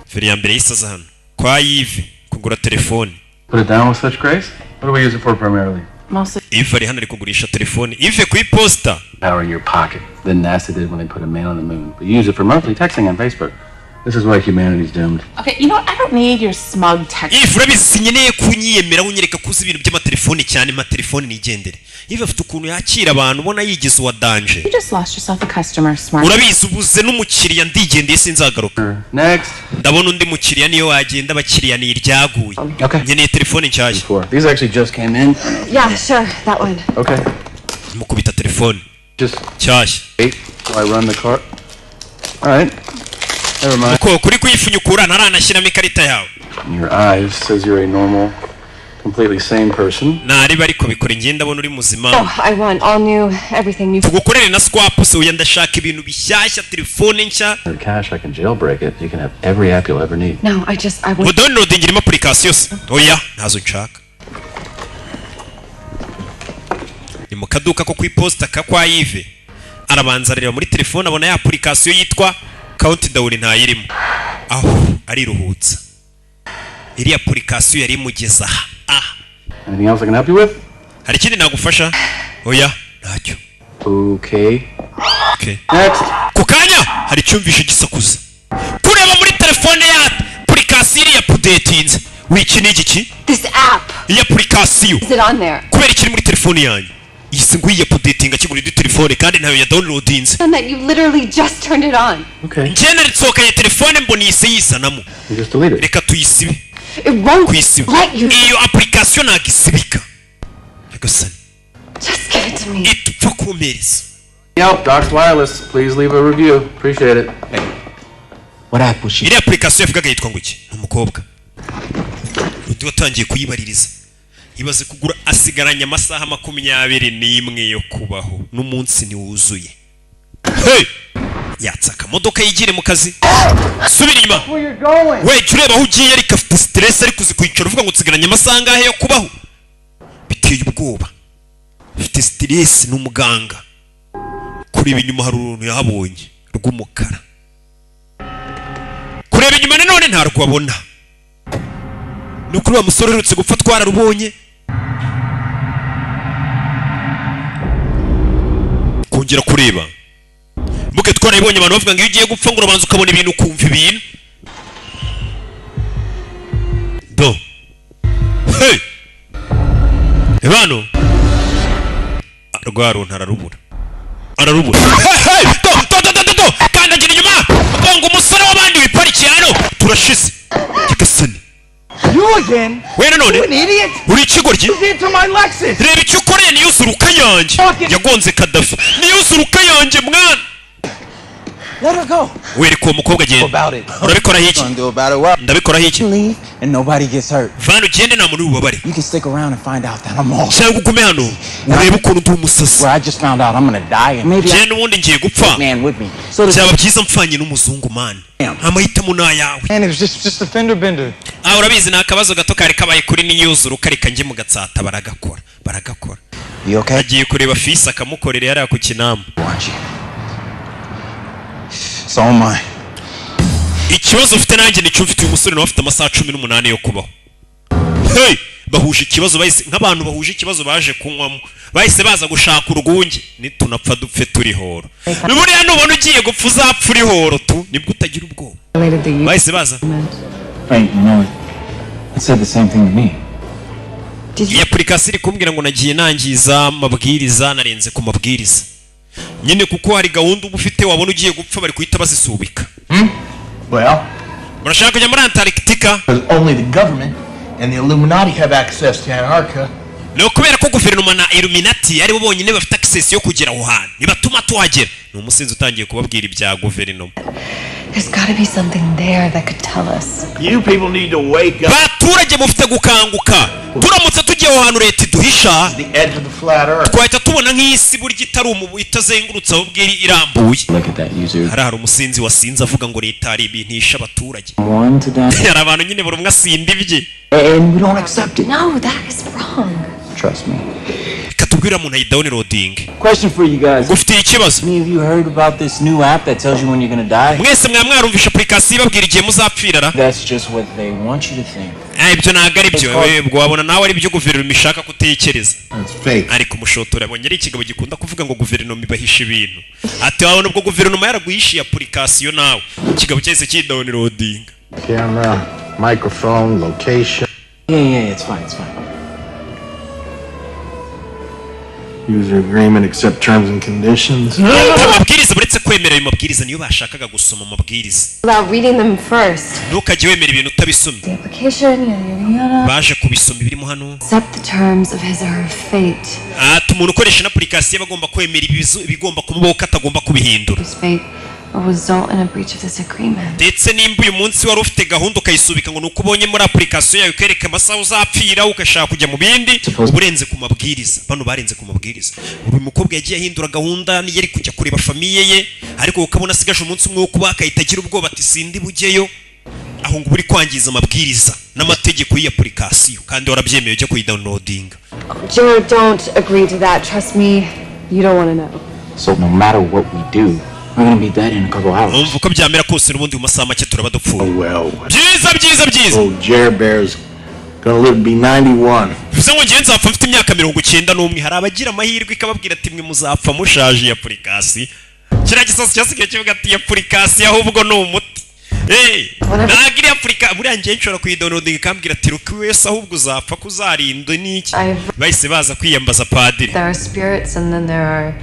Feri ya mbere yisaza hano kwa Yves kugura telefone. Put it down with such grace? What do we use it for primarily? Mostly. Yves ari hano, ari kugurisha telefone. Yves ku iposita. Power in your pocket than NASA did when they put a man on the moon. But you use it for monthly texting on Facebook. This is why humanity's doomed. Okay, you know what? I don't need your smug text. Yves, urabizi sinkeneye kunyiyemera unyereka ko uzi ibintu by'amatelefone cyane. Amatelefone nigendere. Yves afite ukuntu yakira abantu, ubona yigize uwa danger. You just lost yourself a customer, smart. Urabizi, ubuze n'umukiriya, ndigendeye, sinzagaruka. Next. Ndabona undi mukiriya, niyo wagenda abakiriya ni iryaguye. Okay. Nkeneye telefone nshyashya. These actually just came in. Yeah, sure, that one. Okay. Mukubita telefone Just nshyashya. wait while I run the car. All right. Never mind. Uko kuri kuyifunyukura ntaranashyiramo ikarita yawe. Your eyes says you're a normal, completely sane person. Nariba ariko bikora, ingenda ndabona uri muzima. Oh, I want all new, everything new. Tugukorere na swap se? Oya, ndashaka ibintu bishyashya, telefone nshya. For cash, I can jailbreak it. You can have every app you'll ever need. No, I just, I Ngo want. downloading irimo application se? Oya, ntazo nshaka. Ni mu kaduka ko ku iposita ka kwa Yves. Arabanza areba muri telefone, abona ya application yitwa Countdown ntayirimo. Aho ariruhutsa, iriya application yari imugeza aha aha. Anything else I can help you with? Hari ikindi nagufasha? Oya, ntacyo. Okay. Okay. Next. Ku kanya hari icyumvisho gisakuza, kureba muri telefone ya application iriya updatinze wiki ni igiki? This app. Iyi application. Is it on there? Kubera ikiri muri telefone yanjye, iyi si ngo iyi updatinga akigura indi telefone kandi ntayo ya downloadinze. And that you literally just turned it on. Okay. Njye narisohokanye telefone mbona ihise yizanamo. You just delete it. Reka tuyisibe. It won't Kuyisiba let you. iyo application ntabwo isibika, nyagasani. Just give it to me. Itupfa kumpereza. Yelp, Doc's Wireless. Please leave a review. Appreciate it. What app was she? Iriya application yavugaga yitwa ngo iki? Ni umukobwa undi watangiye kuyibaririza. Ibaze kugura asigaranye amasaha 21 yo kubaho n'umunsi ntiwuzuye. Hey! Yatsa akamodoka yigire mu kazi. Subira inyuma we, jya ureba aho ugiye. Ariko afite stress, ariko uzi kwicara uvuga ngo nsigaranye amasaha angahe yo kubaho? Biteye ubwoba, afite stress. Ni umuganga. Kureba inyuma hari uruntu yahabonye rw'umukara. Kureba inyuma nanone ntarwo abona. Ni ukuri wa musore uherutse gupfa twararubonye. Kongera kureba mbuke twarabibonye, abantu bavuga ngo iyo ugiye gupfa ngo urabanza ukabona ibintu, ukumva ibintu. Do, hey! Bano rwa runtu ararubura, ararubura. Hey, hey! Do do do do do do, kandagira inyuma gonga umusore w'abandi wiparikiye hano. Turashize, nyagasani. You again? We nanone. You an idiot? Uri ikigoryi. Into my Lexus. Reba icyo ukoreye, niyuzuruka yanjye yagonze Kadafi, niyuzuruka yanjye mwana. Let her go. Wereka uwo mukobwa agenda. About it. Urabikoraho iki? Gonna do about it. Well, Ndabikoraho iki? leave and nobody gets hurt. Vana ugende, nta muntu ububabare. You can stick around and find out that I'm off. Cyangwa ugume hano urebe ukuntu ndi umusazi. Where I just found out I'm gonna die and maybe Njyewe n'ubundi ngiye gupfa. Man with me. So the Byaba byiza mpfanye n'umuzungu, man. Amahitamo ni ayawe. Man, it was just a fender bender. Ah, urabizi, ni akabazo gato kari kabaye kuri niyuzuru, kareka njye mu Gatsata. Baragakora, baragakora. You okay? Agiye kureba fisi akamukorera yariya ku Kinamba. Want you. So am I. Ikibazo ufite nanjye nicyo mfite. Uyu musore nawe afite amasaha 18 yo kubaho. Hey, bahuje ikibazo, bahise nk'abantu bahuje ikibazo baje kunywamo, bahise baza gushaka urwunge. Nitunapfa dupfe turi horo. Buriya nubona ugiye gupfa, uzapfa uri horo tu, nibwo utagira ubwoba. Related the Bahise baza. Wait, it said the same thing to me. Iyi application iri kumbwira ngo nagiye nangiza amabwiriza, narenze ku mabwiriza nyine, kuko hari gahunda uba ufite, wabona ugiye gupfa bari guhita bazisubika. Well, Murashaka kujya muri Antarctica? because only the government and the Illuminati have access to Antarctica. Ni ukubera ko guverinoma na Illuminati aribo bonyine bafite access yo kugera aho hantu, nibatuma tuhagera. Ni umusinzi utangiye kubabwira ibya guverinoma. There's gotta be something there that could tell us. You people need to wake up. Baturage, mufite gukanguka. Turamutse tugiye aho hantu leta iduhisha, The edge of the flat earth. twahita tubona nk'isi burya itari umubu, itazengurutse, ahubwo iri irambuye. Look at that user. Hari umusinzi wasinze avuga ngo leta hari ibintu ihisha abaturage. One to down. Hari abantu nyine buri umwe asinda ibye. And we don't accept it. No, that is wrong. Trust me. Reka tubwire umuntu ayidownloading. Question for you guys. Ufitiye ikibazo. Any of you heard about this new app that tells you when you're gonna die? Mwese mwaba mwarumvishe application ibabwira igihe muzapfira ra? That's just what they want you to think. Ah, ibyo ntabwo ari byo. Ubwo wabona nawe ari byo guverinoma ishaka kutekereza. That's fake. Ariko umushotora abonye ari ikigabo gikunda kuvuga ngo guverinoma ibahisha ibintu, ati wabona ubwo guverinoma yaraguhishiye application nawe. Ikigabo cyahise kidownloadinga. Camera, microphone, location. Yeah, it's fine, it's fine. User agreement, accept terms and conditions. Amabwiriza, uretse kwemera ayo mabwiriza, niyo bashakaga gusoma amabwiriza. Without reading them first. Ntukajye wemera ibintu utabisomye. The application, yada yada yada. Baje kubisoma ibirimo hano. Accept the terms of his or her fate. Ati umuntu ukoresha ino application aba agomba kwemera ibigomba kumubaho, ko atagomba kubihindura. His fate will result in a breach of this agreement. Ndetse nimba uyu munsi wari ufite gahunda ukayisubika ngo ni uko ubonye muri application yawe ukereka amasaha uzapfira, ugashaka kujya mu bindi, uba urenze ku mabwiriza. Bano barenze ku mabwiriza. Uyu mukobwa yagiye ahindura gahunda, niyo ari kujya kureba famille ye, ariko ukabona asigaje umunsi umwe wo kuba, akahita agira ubwoba ati sindi bujyeyo. Aho ngo uba uri kwangiza amabwiriza n'amategeko y'iyi application, kandi warabyemeye ujya kuyidownloadinga. Jared, don't agree to that. Trust me, you don't want to know. So no matter what we do, we're gonna be dead in a couple hours. Umva, uko byamera kose n'ubundi mu masaha make turaba dupfuye. Well, Byiza, byiza, byiza. old Jer Bear's gonna live to be 91. Bivuze ngo ngewe nzapfa mfite imyaka 91. Hari abagira amahirwe ikababwira ati mwe muzapfa mushaje. Iyi application, kiriya gisasu cyasigaye kivuga ati iyi application ahubwo ni umuti. Eh, ntabwo iriya application buriya ngewe nshobora kuyidownloadinga ikambwira ati ruki wese ahubwo uzapfa kuzarinda n'iki. Bahise baza kwiyambaza padiri. There are spirits and then there are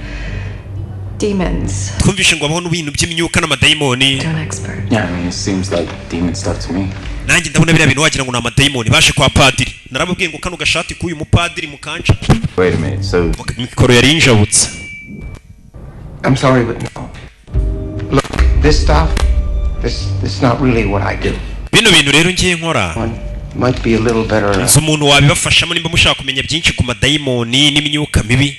demons. Twumvishe ngo habaho n'ibintu by'imyuka n'amadayimoni. To an expert. Yeah, I mean, it seems like demon stuff to me. Nanjye ndabona biriya bintu wagira ngo ni amadayimoni. Baje kwa padiri, narababwiye ngo kano gashati k'uyu mupadiri mukanca. Wait a minute, so Mikoro yari injabutse. I'm sorry, but no. Look, this stuff, this is not really what I do. Bino bintu rero ngiye nkora. Might be a little better. Nzi umuntu wabibafashamo nimba mushaka kumenya byinshi ku madayimoni n'imyuka mibi,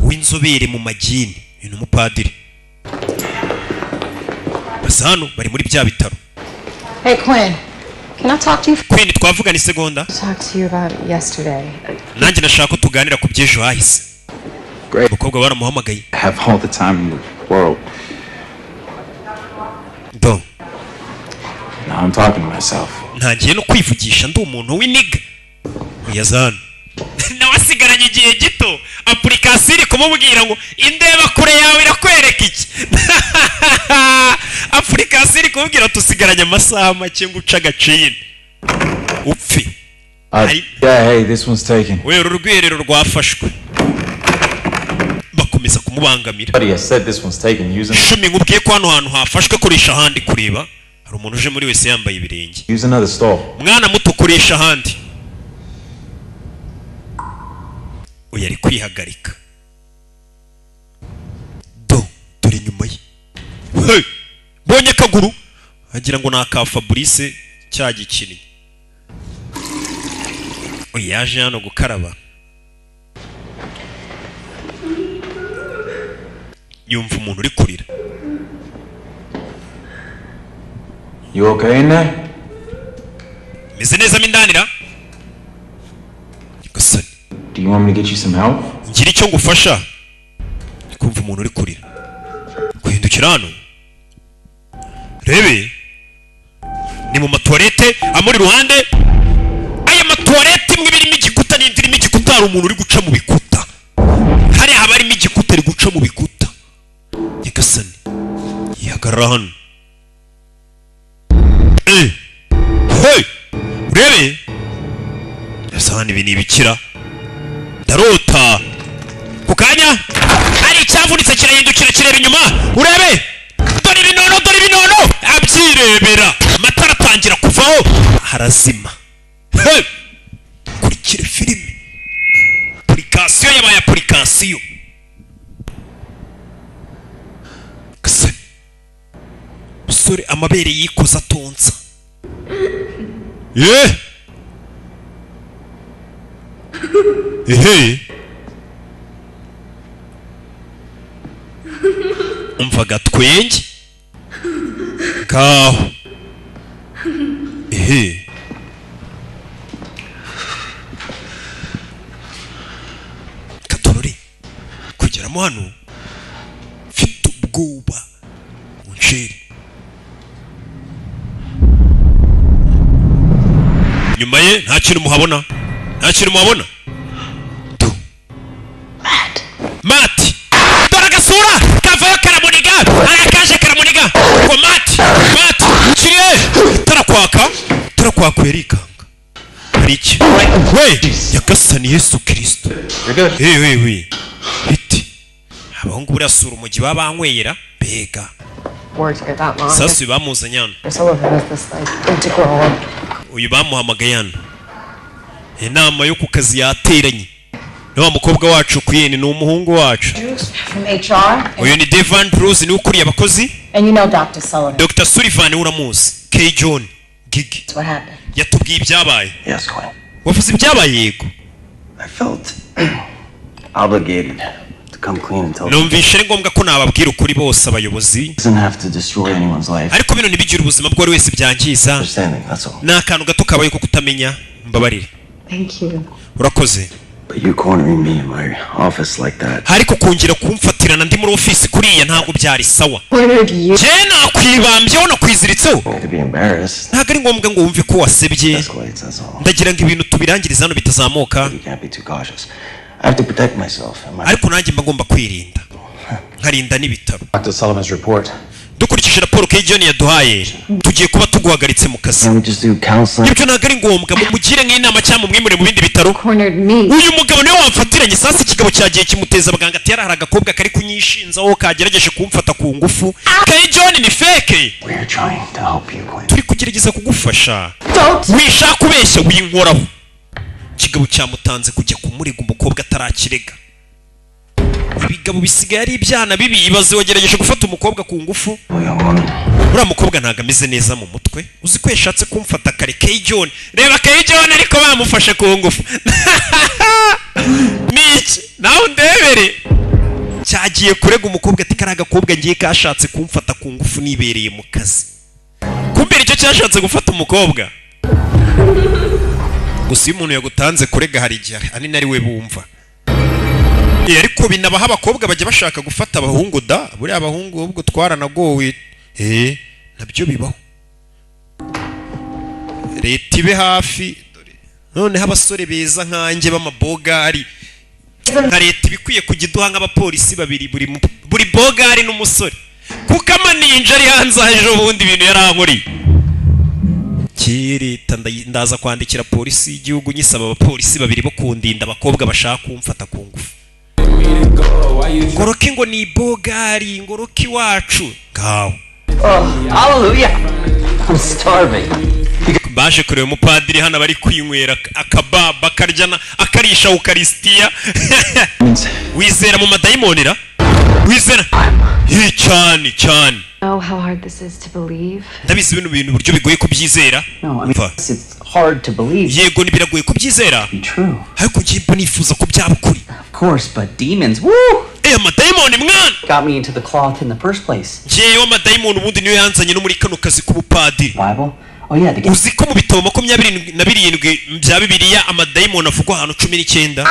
w'inzobere mu magini. Uyu ni umupadiri. Basa hano bari muri bya bitaro. Hey, Quinn. Can I talk to you? Quinn, twavugana isegonda? Talk to you about yesterday. Nanjye nashaka ko tuganira ku by'ejo hahise. Umukobwa baramuhamagaye. I have all the time in the world. Do. Now I'm talking to myself. Ntangiye no kwivugisha, ndi umuntu w'iniga. Uyaza hano nawe asigaranye igihe gito. Application iri kumubwira ngo indeba kure yawe irakwereka iki. Application iri kumubwira tusigaranye amasaha make ngo uce agaciro upfe. Yeah, hey, this one's taken. We, uru rwiherero rwafashwe. Bakomeza kumubangamira. Buddy, I said this one's taken. Use, Shumi, nkubwiye ko hano hantu hafashwe, koresha ahandi. Kureba hari umuntu uje muri wese yambaye ibirenge. Use another stall. Mwana muto, koresha ahandi. Uyu ari kwihagarika. Do, dore inyuma ye. Hey! k'akaguru, agira ngo ni aka Fabrice cya gikinnyi. Uyu yaje hano gukaraba, yumva umuntu uri kurira. You okay in there? Meze neza mo indanira, gasani? Do you want me to get you some help? Ngira icyo ngufasha? Kumva umuntu uri kurira, guhindukira hano rebe ni mu matuwarete amuri iruhande. Aya matuwarete imwe irimo igikuta n'indi irimo igikuta. Hari umuntu uri guca mu bikuta hariya, haba harimo igikuta, ari guca mu bikuta. Nyagasani, yihagarara hano. Eh, hey, urebe ese hano ibi ni ibikira? Ndarota. Ku kanya hari icyavunitse kirahindukira kireba inyuma. Urebe, dore ibinono, dore ibinono, abyirebera. Amatara atangira kuvaho, harazima. Hey! Kurikira filime, application yabaye application. Kase. Musore amabere yikoza atonsa ye ehe. Umva gatwenge ngaho ehe. Katorore kugeramo hano, mfite ubwoba munceri. Nyuma ye nta kintu muhabona, nta kintu muhabona. Tu Mati, dore agasura kavayo karamuniga, arakaje karamuniga ngo Mati, Mati kiriye tarakwaka, tarakwaka yarikanga. Hari iki we? Nyagasani Yesu Kristo! We we we, biti abahungu buriya sura umugi baba banywera mbega. Worked here that long. Sasa uyu bamuzanye hano. Sullivan is this like integral. Uyu bamuhamagaye hano, inama yo ku kazi yateranye ni wa mukobwa wacu Queen, ni umuhungu wacu. From HR. Uyu ni Devan Bruce, niwe ukuriye abakozi. And you know Dr. Sullivan. Dr Sullivan we uramuzi. K John Gigi. What happened? Yatubwiye ibyabaye. Yes, Quinn. Wavuze ibyabaye? Yego. I felt obligated to come clean and tell. Numvishe ari ngombwa ko nababwira ukuri bose abayobozi. Doesn't have to destroy anyone's life. Ariko bino ntibigire ubuzima bw'uwari wese byangiza. Understanding, that's all. Ni akantu gato kabaye ko kutamenya, mbabarire. Thank you. Urakoze. But you cornering me in my office like that. Ariko kongera kumfatirana ndi muri ofisi kuriya ntabwo byari sawa. Cornered you. Njye nakwibambyeho, nakwiziritseho. To be embarrassed. Ntabwo ari ngombwa ngo wumve ko wasebye. Escalates, that's all. Ndagira ngo ibintu tubirangirize hano bitazamuka. You can't be too cautious. I have to protect myself and my. Ariko nanjye mba ngomba kwirinda, nkarinda n'ibitaro. Dr. Sullivan's report. Dukurikije raporo K John yaduhaye, tugiye kuba tuguhagaritse mu kazi. Can we just do counseling? Ibyo ntabwo ari ngombwa, mumugire nk'inama cyangwa mumwimure mu bindi bitaro. Cornered me. Uyu mugabo niwe wamfatiranye. Sasa ikigabo cyagiye kimuteza abaganga ati yari hari agakobwa kari kunyishinzaho kagerageje kumfata ku ngufu. K John ni fake. We're trying to help you, Quinn. Turi kugerageza kugufasha. Don't. Wishaka kubeshya, winkoraho. Ikigabo cyamutanze kujya kumurega umukobwa atarakirega. Ibigabo bisigaye ari ibyana bibi. Ibaze wagerageje gufata umukobwa ku ngufu. Young woman. Uriya mukobwa ntabwo ameze neza mu mutwe. Uzi ko yashatse kumfata kare? K John, reba K John, ariko bamufashe ku ngufu ni iki? Nawe undebere, cyagiye kurega umukobwa ati kariya gakobwa ngiye kashatse kumfata ku ngufu nibereye mu kazi. Kumbera icyo cyashatse gufata umukobwa gusa. Iyo umuntu yagutanze kurega, hari igihe ahanini ari we bumva. Eh, ariko binabaho, abakobwa bajya bashaka gufata abahungu da. Buriya abahungu ubwo twaranagowe. Eh, nabyo bibaho. Leta ibe hafi. Dore noneho abasore beza nkanjye b'amabogari, nka leta iba ikwiye kujya iduha nk'abapolisi babiri buri bogari n'umusore, kuko amaninja ari hanze aha. Ejo bundi ibintu yarankoreye leta, ndaza kwandikira polisi y'igihugu nyisaba abapolisi babiri bo kundinda abakobwa bashaka kumfata ku ngufu. Ngoroke ngo ni bogari, ngoroke iwacu ngaho. Hallelujah! I'm starving. Baje kureba umupadiri hano, bari kwinywera akababa, akarya akarisha ukarisitiya. Wizera mu madayimonera? Wizera? Hi, cyane cyane. Know how hard this is to believe. Ndabizi bino bintu uburyo bigoye kubyizera. No, I mean, it's hard to believe. Yego, ni biragoye kubyizera, ariko ngiye mba nifuza ko byaba ukuri. Of course, but demons, woo! Eh, amadayimoni mwana. Got me into the cloth in the first place. Ngewe amadayimoni ubundi niyo yanzanye no muri kano kazi k'ubupadiri. Bible? Oh yeah, the Uzi ko mu bitabo 27 bya Bibiliya amadayimoni avugwa ahantu 19?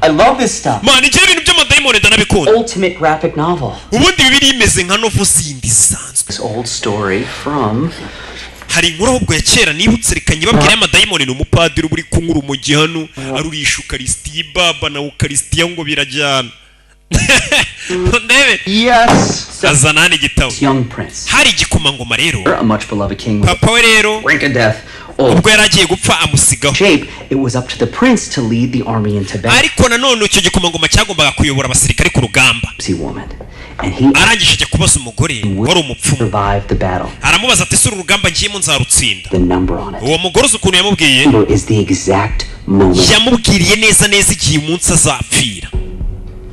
I love this stuff. Man, ngewe ibintu by'amadayimoni ndanabikunda. Ultimate graphic novel. Ubundi Bibiliya imeze nka novel zindi zisanzwe. This old story from Hari inkuru ahubwo ya kera nibutse, reka nyibabwire. Y'amadayimoni, ni umupadiri uba uri kunywa urumogi hano, arurisha ukarisitiya, ibaba na ukarisitiya ngo birajyana. Ndebe. Yes. Azana hano igitabo. Young prince. Hari igikomangoma rero. A much beloved king. Papa we rero Brink of death. ubwo yari agiye gupfa amusigaho. Shape. It was up to the prince to lead the army into battle. Ariko nanone icyo gikomangoma cyagombaga kuyobora abasirikare ku rugamba. See woman. And he Arangije ajya kubaza umugore wari umupfumu. survived the battle. Aramubaza ati: "Ese uru rugamba ngiyemo nzarutsinda?" The number on it. Uwo mugore uzi ukuntu yamubwiye? Number is the exact moment. Yamubwiriye neza neza igihe umunsi azapfira,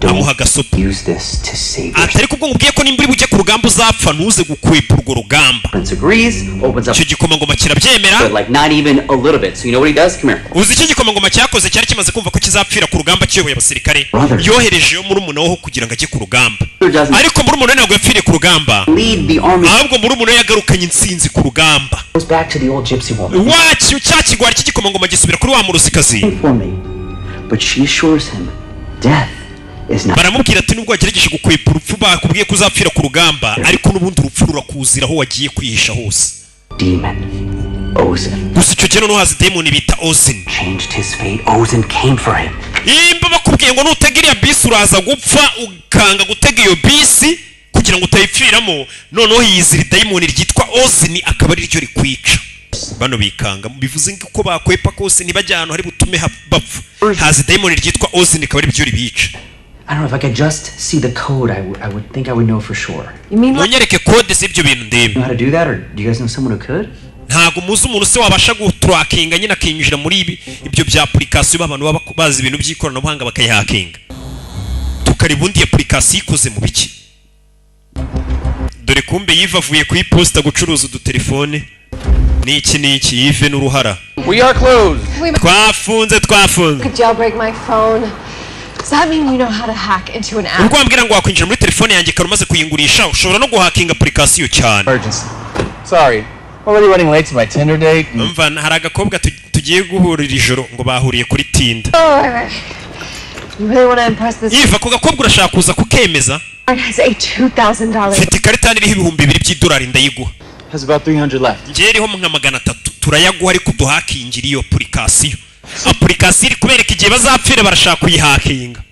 amuha agasopo. Use this to save Ati: "Ariko ubwo nkubwiye ko nimba uri bujye ku rugamba uzapfa, ntuze gukwepa urwo rugamba." Prince agrees, opens up Icyo gikomangoma kirabyemera. but like not even a little bit. So you know what he does? Come here. Uzi icyo gikomangoma cyakoze? Cyari kimaze kumva ko kizapfira ku rugamba kiyoboye abasirikare. Brother. Yoherejeyo murumuna we kugira ngo ajye ku rugamba. Doesn't Ariko murumuna we ntabwo yapfiriye ku rugamba. lead the army. Ahubwo murumuna we yagarukanye intsinzi ku rugamba. Goes back to the old gypsy woman. Wacyo cya kigwari cy'igikomangoma gisubira kuri wa murusikazi. For me. But she assures him death is not Baramubwira ati: "Nubwo wagerageje gukwepa urupfu, bakubwiye ko uzapfira ku rugamba, ariko n'ubundi urupfu rurakuzira aho wagiye kwihisha hose." demon. Ozin Gusa icyo gihe noneho haza demoni bita Ozin. changed his fate. Ozin came for him. Nimba bakubwiye ngo nutega iriya bisi uraza gupfa, ukanga gutega iyo bisi kugira ngo utayipfiramo, noneho yizira idayimoni ryitwa Ozini akaba ari ryo rikwica. Bano bikanga, bivuze ngo uko bakwepa kose ntibajya ahantu hari butume bapfa, haza idayimoni ryitwa Ozini akaba ari ryo ribica. I don't know if I could just see the code. I would think I would know for sure. You mean like Munyereke code z'ibyo bintu ndebe. You know how to do that, or do you guys know someone who could? Ntabwo muzi umuntu se wabasha guturakinga nyine akinjira muri ibi ibyo bya application, abantu baba bazi ibintu by'ikoranabuhanga bakayihakinga, tukareba ubundi application ikoze mu biki? Dore kumbe Yive avuye ku iposita gucuruza udutelefone n'iki n'iki. Yive n'uruhara. We are closed. Twafunze, twafunze. could jailbreak my phone? Does that mean you know how to hack into an app? Urwo wambwira ngo wakwinjira muri telefone yanjye kare umaze kuyingurisha, ushobora no guhakinga application cyane. Emergency. Sorry. Already running late to my Tinder date. Umva, hari agakobwa tugiye guhurira ijoro, ngo bahuriye kuri Tinder. Oh, right. You really want to impress this Yiva, ako gakobwa urashaka kuza kukemeza? card has a $2,000 Mfite ikarita hano iriho 2000 by'idolari, ndayiguha. Has about 300 left. Njyewe iriho nka 300, turayaguha ariko duhakingira iyo application. Application iri kubereka igihe bazapfira, barashaka kuyihakinga.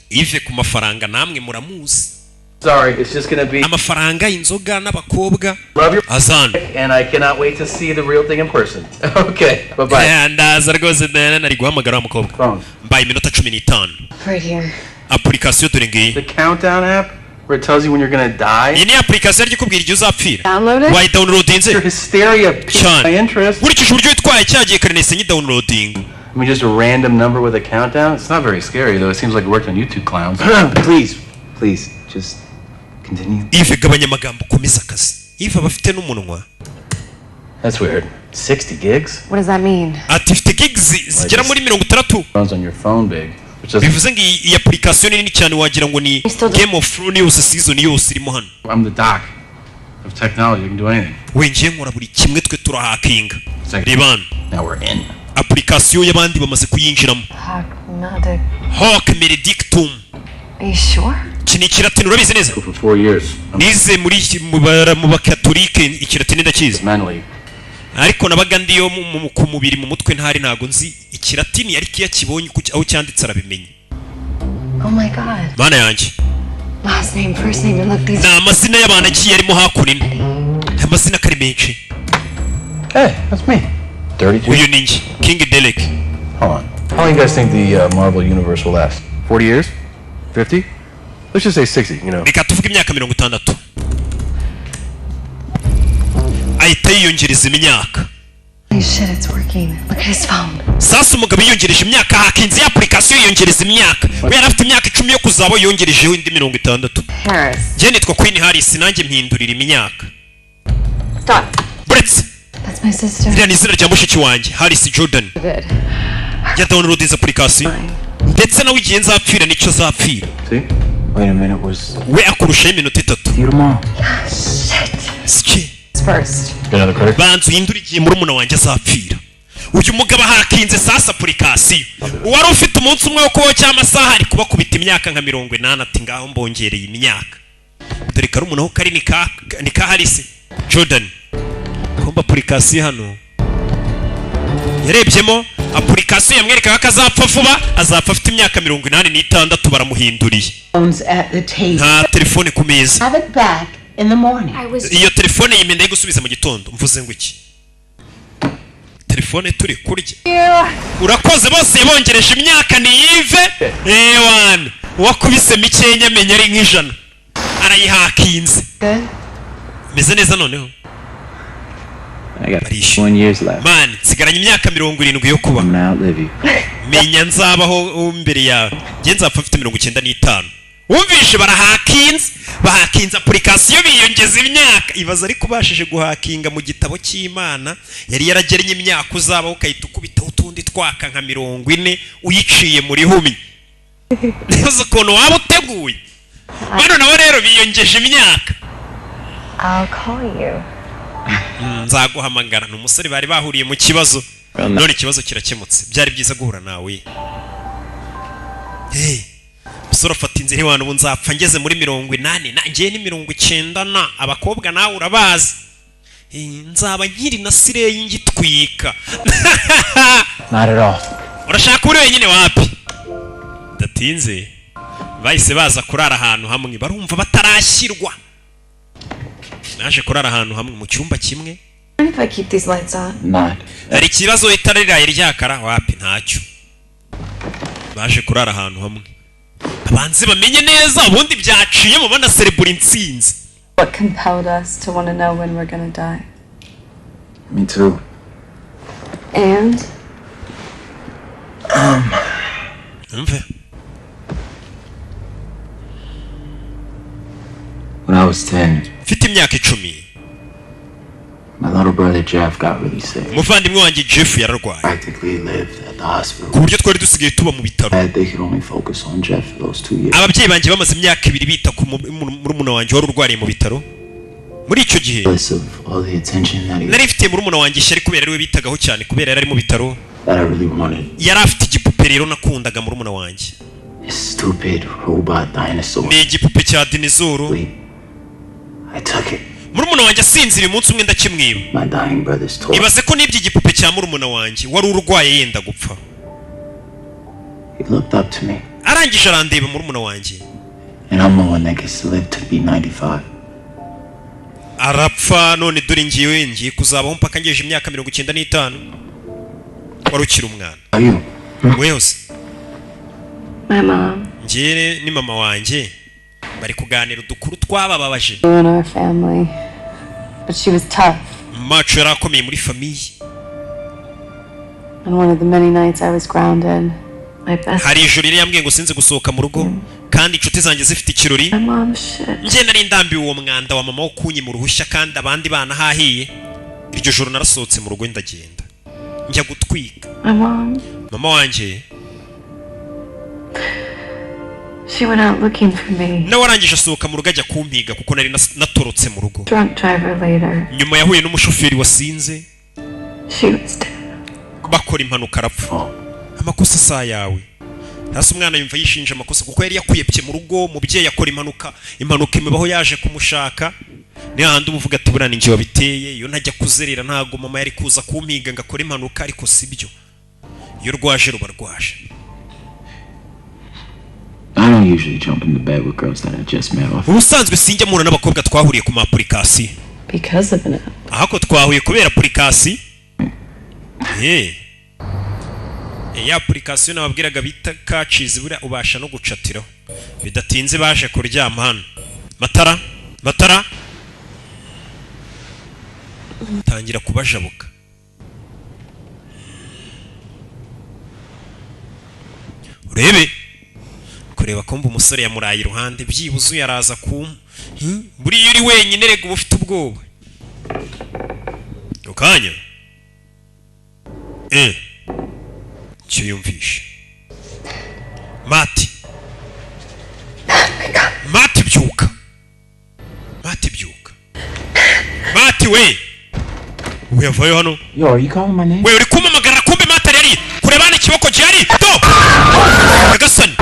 Ive ku mafaranga namwe muramuzi. Sorry, it's just gonna be Amafaranga, inzoga n'abakobwa. love your Azana. and I cannot wait to see the real thing in person. Okay, bye bye. Eh, ndaza rwose. Diana nari guhamagara wa mukobwa. Phone. Mbaye iminota 15. right here. Application dore ngiyi. The countdown app where it tells you when you're gonna die. Iyi ni application iri kukubwira igihe uzapfira. Download it? Wayidownloadinze? Your hysteria piqued Cyane. my interest. Nkurikije uburyo witwaye cyagiye kare, nahise nyidownloadinga. I mean, just a random number with a countdown? It's not very scary, though. It seems like it worked on you two clowns. Please, please, just continue. Ive, gabanya amagambo, ukomeze akazi. Ive aba afite n'umunwa. That's weird. 60 gigs? What does that mean? Ati ifite gigs zigera muri 60. Runs on your phone big. Which doesn't. Bivuze ngo iyi application ni nini cyane, wagira ngo ni Game of Thrones yose, season yose irimo hano. I'm the doc of technology. I can do anything. We, ngiye nkora buri kimwe, twe turahakinga. Reba hano. Now we're in. Application y'abandi bamaze kuyinjiramo. Hawk Hoc Meredictum. Are you sure? Iki ni ikiratini, urabizi neza? For 4 years. Nize muri mu bakatolike, ikiratini ndakizi. Mentally. Ariko nabaga ndiyo ku mubiri, mu mutwe ntari, ntago nzi ikiratini, ariko iyo akibonye aho cyanditse arabimenya. Oh my God. Mana yanjye. Last name, first name, and look, these. Ni amazina y'abantu agiye arimo hakuno ino, aya mazina ko ari menshi. Hey, that's me. 32. Uyu ni njye, King Derek. Hold on. How long you guys think the Marvel Universe will last? 40 years? 50? Let's just say 60. Reka tuvuge imyaka 60, ahita yiyongereza imyaka. Holy shit, it's working. Look at his phone. Sasa umugabo yiyongereje imyaka, hakinze ya application yiyongereza imyaka. We yari afite imyaka 10 yo kuzaba, yongerejeho indi 60. Harris. Njye nitwa Queen Harris, nanjye mpindurira imyaka. Stop. Buretse. That's my sister. Iriya ni izina rya mushiki wanjye, Harris Jordan. Good. Ya download izi application, ndetse nawe igihe nzapfira nicyo azapfira. See? Wait a minute, was We akurushaho iminota 3. you tomorrow? Sike. First. Got another credit? Banza uhindure igihe murumuna wanjye azapfira. Uyu mugabo ahakinze sasa application. Uwari ufite umunsi umwe wo kubaho cyangwa amasaha, ari kubakubita imyaka nka 80, ati ngaho mbongereye imyaka. Dore karumuna ho kari ni ka Harris Jordan. Kumba application hano yarebyemo application yamwerekaga ko azapfa vuba, azapfa afite imyaka 86. Baramuhinduriye. Phones at the table. Nta telefone ku meza. Have it back in the morning. I was Iyo telefone yimenda yo gusubiza mu gitondo. Mvuze ngo iki? Telefone turi kurya. Urakoze. Bose bongereje imyaka niyive. Ewana, uwakubise mikenya amenya ari nk'ijana arayihakinze. Good. Meze neza noneho. I got 1 years left. Man, nsigaranye imyaka 70 yo kuba. I'm gonna outlive you. Menya nzabaho imbere yawe. Njye nzapfa mfite 95. Wumvishe, barahakinze, bahakinze application biyongeza imyaka. Ibaza ariko ubashije guhakinga mu gitabo cy'Imana yari yaragennye imyaka uzabaho, ukahita ukubitaho utundi twaka nka 40 uyiciye muri humi. Ntibaze ukuntu waba uteguye. Bano nabo rero biyongeje imyaka. I'll call you. Nzaguhamagara. Ni umusore bari bahuriye mu kibazo, none ikibazo kirakemutse. Byari byiza guhura nawe. Hey, umusore afata inzira iwana. Ubu nzapfa ngeze muri 80 na ngewe ni 90 na abakobwa nawe urabazi. Eh, nzaba nkiri na sireyi ngitwika. Not at all. Urashaka uri wenyine? Wapi. Datinze bahise baza kurara ahantu hamwe, barumva batarashyirwa. Naje kurara ahantu hamwe mu cyumba kimwe. Mind if I keep these lights on? Not. Hari ikibazo itara riraye ryakara? Wapi, ntacyo. Baje kurara ahantu hamwe, abanze bamenye neza ubundi byaciyemo, banaserebura intsinzi. What compelled us to want to know when we're gonna die? Me too. And Umve. When I was 10, Mfite imyaka 10, my little brother Jeff got really sick. umuvandimwe wanjye Jeff yararwaye. Practically lived at the hospital. Ku buryo twari dusigaye tuba mu bitaro. Dad, they could only focus on Jeff for those 2 years. Ababyeyi banjye bamaze imyaka 2 bita ku murumuna wanjye wari urwariye mu bitaro. Muri icyo gihe Jealous of all the attention that he nari mfitiye murumuna wanjye ishyari kubera ariwe bitagaho cyane, kubera yari ari mu bitaro. that I really wanted. Yari afite igipupe rero nakundaga, murumuna wanjye. This stupid robot dinosaur. Ni igipupe cya dinosaur. I took it. Murumuna wanjye asinziriye umunsi umwe ndakimwiba. My dying brother's toy. Ibaze ko nibye igipupe cya murumuna wanjye wari urwaye yenda gupfa. He looked up to me, Arangije arandeba, murumuna wanjye. and I'm the one that gets to live to be 95. Arapfa. None dore ngiwe ngiye kuzabaho mpaka ngejeje imyaka 95, wari ukiri umwana. Are you? Wese. My mom. Njye ni mama wanjye bari kuganira udukuru twabababaje. In our family. But she was tough. Macu yari akomeye muri famille. On one of the many nights I was grounded, my best Hari ijoro yari yambwiye ngo sinzi gusohoka mu rugo kandi inshuti zanjye zifite ikirori. my mom's shit. Njye nari ndambiwe uwo mwanda wa mama wo kunyima uruhushya kandi abandi bana hahiye. Iryo joro narasohotse mu rugo ndagenda njya gutwika. My mom, Mama wanjye she went out looking for me. nawe arangije asohoka mu rugo ajya kumpiga kuko nari natorotse mu rugo. Drunk driver later. Nyuma yahuye n'umushoferi wasinze. She was dead. Bakora impanuka arapfa. Amakosa si ayawe. Hasi umwana yumva yishinja amakosa kuko yari yakuyepye mu rugo, umubyeyi akora impanuka, impanuka imubaho yaje kumushaka. Niyo handi uba uvuga ati buriya ni njye wabiteye, iyo ntajya kuzerera ntabwo mama yari kuza kumpiga ngo akore impanuka. Ariko si byo, iyo rwaje ruba rwaje. I don't usually jump into bed with girls that I just met off. Ubusanzwe sinjya mpura n'abakobwa twahuriye ku ma application. Because of an app. Ahako twahuye kubera application. Ya application nababwiraga bita kacizi, buriya ubasha no gucatiraho. Bidatinze baje kuryama hano. Matara matara tangira kubajabuka. Urebe kureba kumva umusore yamuraye iruhande, byibuze yaraza kum buriya uri wenyine rega uba ufite ubwoba. Ukanya icyo yumvishe Mati, Mati byuka, Mati byuka, Mati we uyavayo hano. Yo, are you calling my name? We uri kumpamagara? Kumbe Mati yari kureba hano ikiboko gihari do Nyagasani,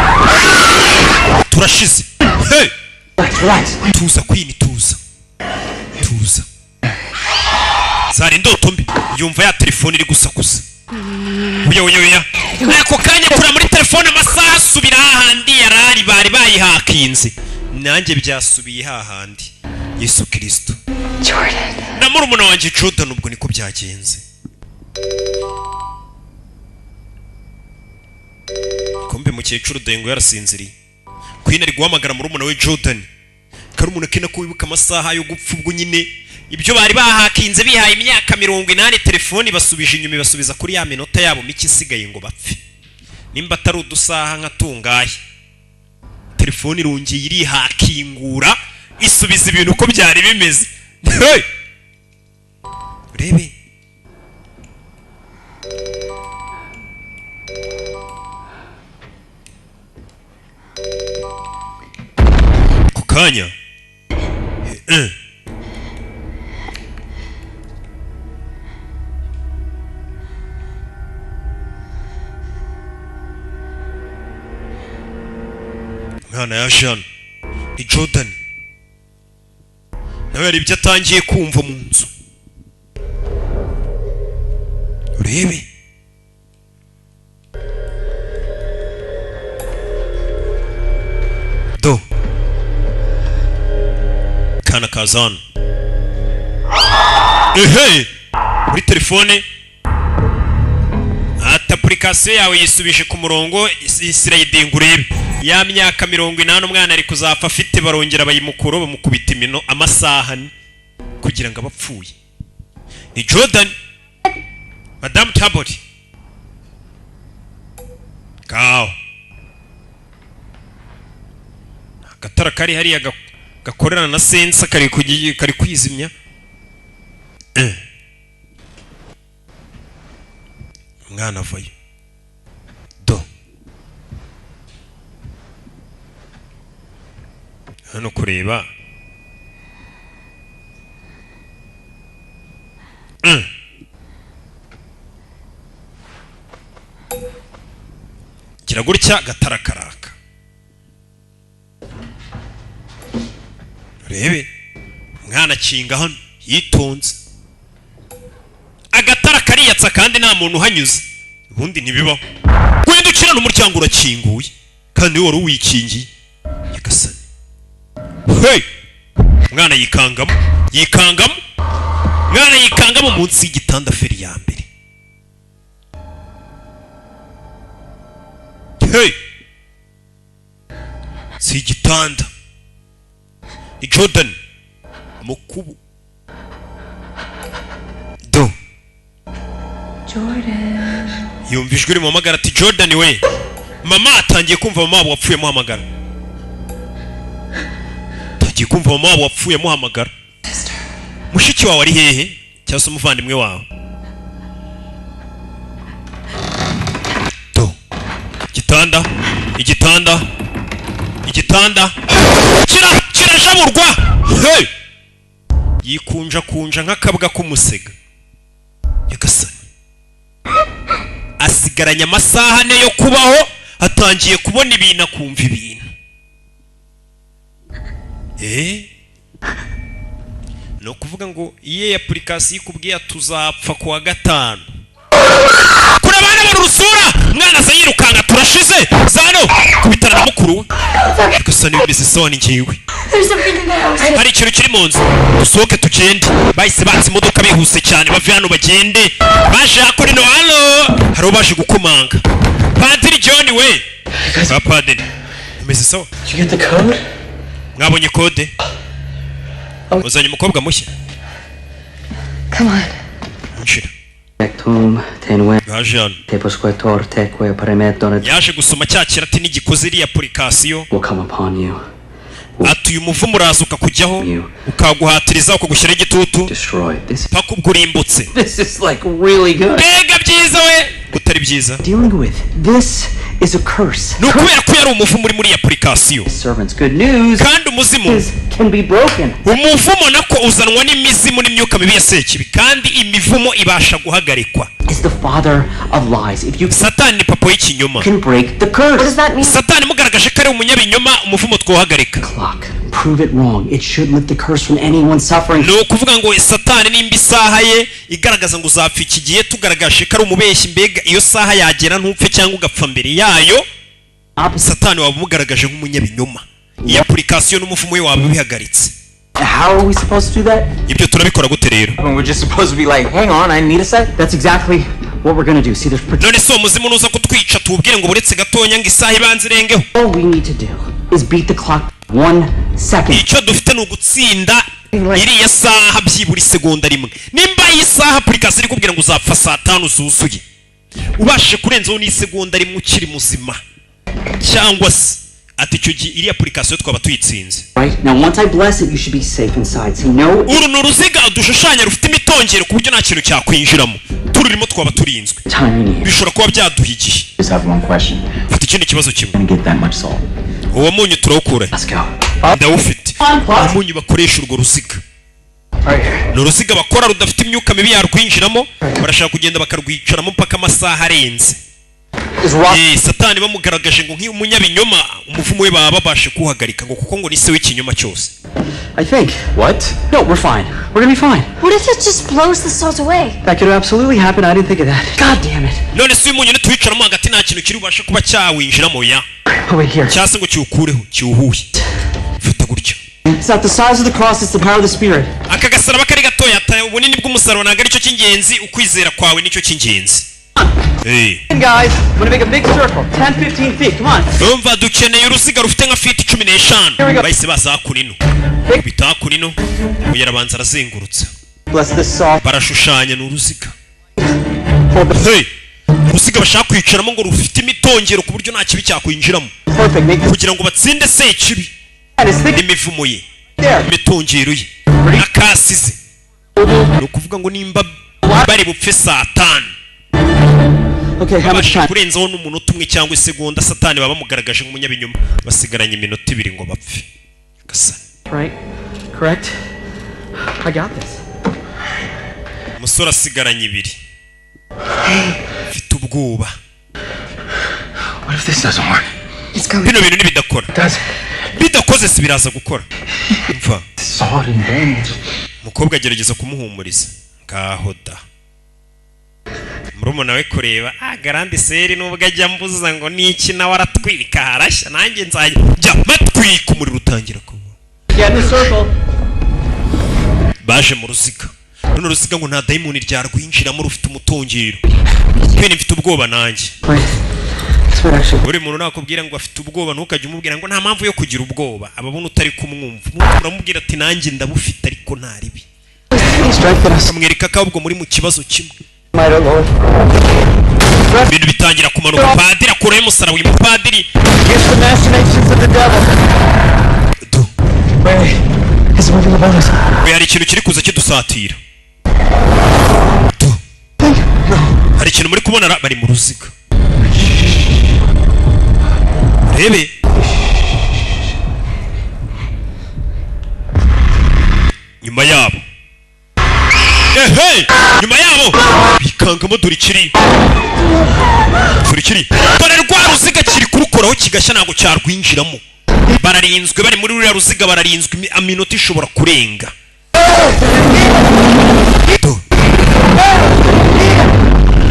turashize. Hey! Tuza Queen, tuza, tuza, zari indoto mbi. Yumva ya telefone iri gusakuza. Uya uya uya, ako kanya kura muri telefone, amasaha asubira hahandi yarari, bari bayihakinze, nanjye byasubiye hahandi. Yesu Kristo. Jordan. Na murumuna wanjye Jordan, ubwo niko byagenze. Kumbe mukecuru Dengo yarasinziriye. Queen ari guhamagara murumuna we Jordan. Karumuna ke nako wibuka amasaha yo gupfa, ubwo nyine ibyo bari bahakinze bihaye imyaka 80, telefoni basubije inyuma, basubiza kuri ya minota yabo mike isigaye ngo bapfe. Nimba atari udusaha nka tungaye, telefoni irongeye irihakingura isubiza ibintu uko byari bimeze. Hey! Urebe ku kanya Mwana ya Jean ni Jordan, nawe hari ibyo atangiye kumva mu nzu. Urebe do kana kazana ehe muri telefone ati application yawe yisubije ku murongo, isirayidinga. Urebe ya myaka 80 umwana ari kuzapfa afite, barongera bayimukuro bamukubita imino amasaha kugira ngo abapfuye. Ni Jordan, Madame Tabori kawo agatara kari hariya gakorerana na sensa kari kwizimya. Umwana avayo do hano kureba gira gutya gatara karaka. Urebe umwana akinga hano yitonze, agatara kariyatsa kandi nta muntu uhanyuze, ubundi ntibibaho. Guhindukirana umuryango urakinguye kandi wari uwikingiye. Nyagasani, hey! Umwana yikangamo, yikangamo, umwana yikangamo munsi y'igitanda feri ya mbere. Hey! Si igitanda ni Jordan mukubu do. Jordan. Yumva ijwi rimuhamagara ati Jordan we. Mama atangiye kumva mama wabo wapfuye amuhamagara. Atangiye kumva mama wabo wapfuye amuhamagara. Mushiki wawe ari hehe cyangwa se umuvandimwe wawe? Do. Igitanda, igitanda, igitanda kirajaburwa. Hey! Yikunja kunja nk'akabwa k'umusega. Nyagasani asigaranye amasaha ane yo kubaho, atangiye kubona ibintu akumva ibintu. No kuvuga ngo iye application ikubwiye tuzapfa kuwa gatanu. Kuri abana barusura mwana aza yirukanga turashize zano kubitana na mukuru. Nyagasani bimeze soni ngiwe. Hari ikintu kiri mu nzu, dusohoke tugende. Bahise batse imodoka bihuse cyane bave hano bagende. Baje hakuri no hano hari baje gukomanga. Padiri John we, ba padiri umeze sawa? Mwabonye kode? Uzanye umukobwa mushya? Come on. Nshira. Tum tenue Yaje hano. te posquetor teque premetone Yaje gusoma cya kiratini gikoze iriya application. will come upon you. Ati uyu muvumo uraza ukakujyaho, ukaguhatiriza, ukagushyiraho igitutu Destroy this. paka ubwo urimbutse. This is like really good. Mbega byiza we, kutari byiza. Dealing with this is a curse. Ni ukubera ko yari umuvumo uri muri iyi application. Servants, good news. Kandi umuzimu can be broken. Umuvumo nako uzanwa n'imizimu n'imyuka mibi ya sekibi, kandi imivumo ibasha guhagarikwa. Is the father of lies. If you Satani ni papa w'ikinyoma. can break the curse. What does that mean? Satani mugaragaje ko ari umunyabinyoma, umuvumo twawuhagarika. Clock. Prove it wrong. It should lift the curse from anyone suffering. Ni ukuvuga ngo Satani nimba isaha ye igaragaza ngo uzapfa iki gihe, tugaragaje ko ari umubeshyi, mbega iyo saha yagera ntupfe cyangwa ugapfa mbere yayo, Satani waba umugaragaje nk'umunyabinyoma. Iyi application n'umuvumo we waba ubihagaritse. How are we supposed to do that? Ibyo turabikora gute rero? We're just supposed to be like, hang on, I need a sec. That's exactly what we're gonna do. See, there's None se uwo muzimu nuza kutwica, tuwubwire ngo buretse gatonya ngo isaha ibanze irengeho? All we need to do is beat the clock 1 second. Icyo dufite ni ugutsinda iriya saha byibura isegonda rimwe. Nimba iyi saha application iri kubwira ngo uzapfa saa 5 zuzuye, ubashije kurenzaho n'isegonda rimwe ukiri muzima, cyangwa se ati icyo gihe iriya application twaba tuyitsinze. Right? Now, once I bless it, you should be safe inside. See, no Uru ni uruziga dushushanya rufite imitongero ku buryo nta kintu cyakwinjiramo. Tururimo twaba turinzwe. Time you need. Bishobora kuba byaduha igihe. Just have one question. Mfite ikindi kibazo kimwe. Gonna get that much salt. Uwo munyu turawukura? Let's go. Ndawufite. Umunyu bakoresha urwo ruziga ni uruziga bakora rudafite imyuka mibi yarwinjiramo. Barashaka kugenda bakarwicaramo mpaka amasaha arenze. Satani bamugaragaje ngo nk'umunyabinyoma, umuvumo we baba babashe kuwuhagarika, ngo kuko ngo ni se w'ikinyoma cyose. I think. What? No, we're fine. We're gonna be fine. What if it just blows the salt away? That could absolutely happen. I didn't think of that. God damn it. None se uyu munyu nituwicaramo hagati, nta kintu kiri bubashe kuba cyawinjiramo ya Oh, wait, here. cyangwa se ngo kiwukureho, kiwuhuhe? Fata gutya. It's not the size of the cross, it's the power of the Spirit. Aka gasaraba kari gatoya, ubunini bw'umusaraba ntabwo aricyo cy'ingenzi, ukwizera kwawe nicyo cy'ingenzi. Hey. Guys, I'm gonna make a big circle. 10, 15 feet. Come on. Umva, dukeneye uruziga rufite nka feet 15. Bahise baza hakuno, bita hakuno. Uyu arabanza arazengurutsa. Bless this salt. Barashushanya, ni uruziga. Hey! Uruziga bashaka kwicaramo ngo rufite imitongero ku buryo nta kibi cyakwinjiramo. Perfect. Make this Kugira ngo batsinde sekibi is thick n'imivumo ye, there. imitongero ye n'akasize. Ni ukuvuga ngo nimba bari bupfe saa 5, Okay, how much babashije time? kurenzaho n'umunota umwe cyangwa isegonda, Satani baba bamugaragaje nk'umunyabinyoma. Basigaranye iminota 2 ngo bapfe. Gasa. Right? Correct? I got this. Umusore asigaranye 2, mfite ubwoba. What if this doesn't work? It's coming. Bino bintu nibidakora? Does Bidakoze si biraza gukora? Mva. Salt and bones. Umukobwa agerageza kumuhumuriza. Ngaho da murumuna we kureba, ah, grande sœur, nubwo ajya mbuza ngo niki, nawe aratwika harashya, nanjye nzajya jya matwika. Umuriro utangira kuba. Get in the circle. Baje mu ruziga. Runo ruziga ngo nta dayimoni ryarwinjiramo, rufite umutongero. Kwene mfite ubwoba nanjye. Wait. This would actually. Buri muntu nakubwira ngo afite ubwoba, ntukajye umubwira ngo nta mpamvu yo kugira ubwoba, ababona utari kumwumva. Uramubwira ati nanjye ndabufite, ariko nta ribi. Strengthen us. Ukamwereka ko ahubwo muri mu kibazo kimwe. Might, O Lord. Ibintu bitangira kumanuka, padiri akuraho umusaraba. Uyu mupadiri Against the machinations of the devil. Wait. Is moving above us. We, hari ikintu kiri kuza kidusatira. Hari ikintu muri kubona bari mu ruziga, rebe nyuma yabo. Ehe, nyuma yabo bikangamo. Dore ikiri, dore ikiri, dore rwa ruziga kiri kurukoraho kigashya, ntabwo cyarwinjiramo. Bararinzwe, bari muri ruriya ruziga bararinzwe. Iminota ishobora kurenga. Do.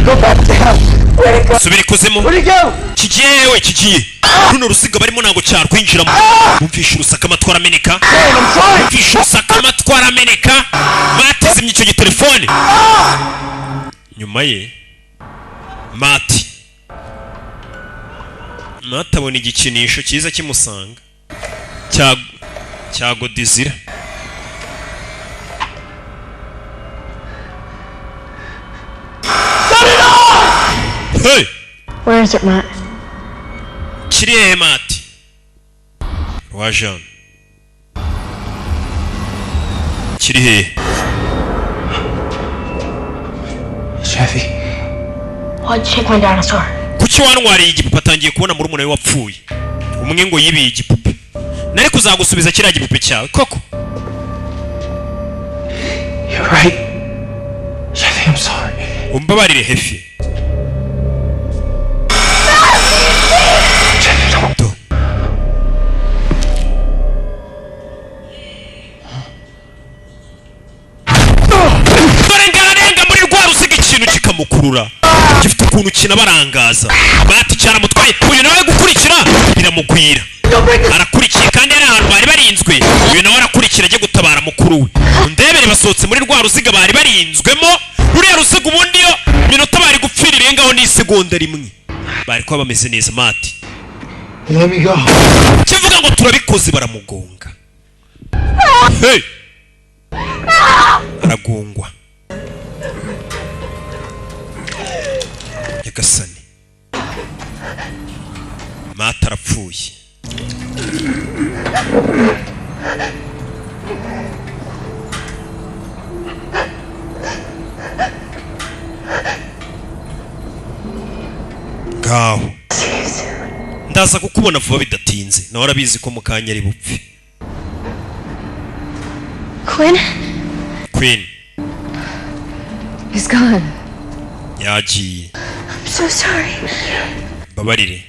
Go back to hell. Where'd it go? Subira ikuzimu. Where'd it go? Kigiye we, kigiye. Runo ruziga barimo ntabwo cyarwinjiramo. Bumvishe urusaku, amatwi arameneka. Bumvishe urusaku, amatwi arameneka. Matizimye icyo gitelefone nyuma ye. Mati, Mati abona igikinisho cyiza kimusanga cya Godzilla. Where is it, Matt? Kiri hehe, Matt? Rwa Jean, kiri hehe? Chevy. Why'd you take my dinosaur? Kuki wantwariye igipupe? Atangiye kubona murumuna we wapfuye, umwe ngo yibiye igipupe. Nari kuzagusubiza kiriya gipupe cyawe koko. You're right. Chevy, I'm sorry. Umbabarire, Hefi. Chevy, don't. Do. Dore ngararenga muri rwa ruziga, ikintu kikamukurura, gifite ukuntu kinabarangaza. Bati cyaramutwaye. Uyu nawe gukurikira biramugwira, arakurikiye kandi ari ahantu bari barinzwe. Uyu nawe arakurikira ajya gutabara mukuru we. Ndebere, basohotse muri rwa ruziga bari barinzwemo. Ruriya ruziga ubundi yo minota bari gupfira irengaho n'isegonda rimwe, bari kuba bameze neza. Mati. Let me go. Kivuga ngo turabikoze, baramugonga. Hey! Aragongwa. Nyagasani, Mata arapfuye. Ngaho ndaza kukubona vuba bidatinze. Nawe arabizi ko mu kanya ari bupfe. Quinn? Queen. He's gone. Yagiye. I'm so sorry. Mbabarire.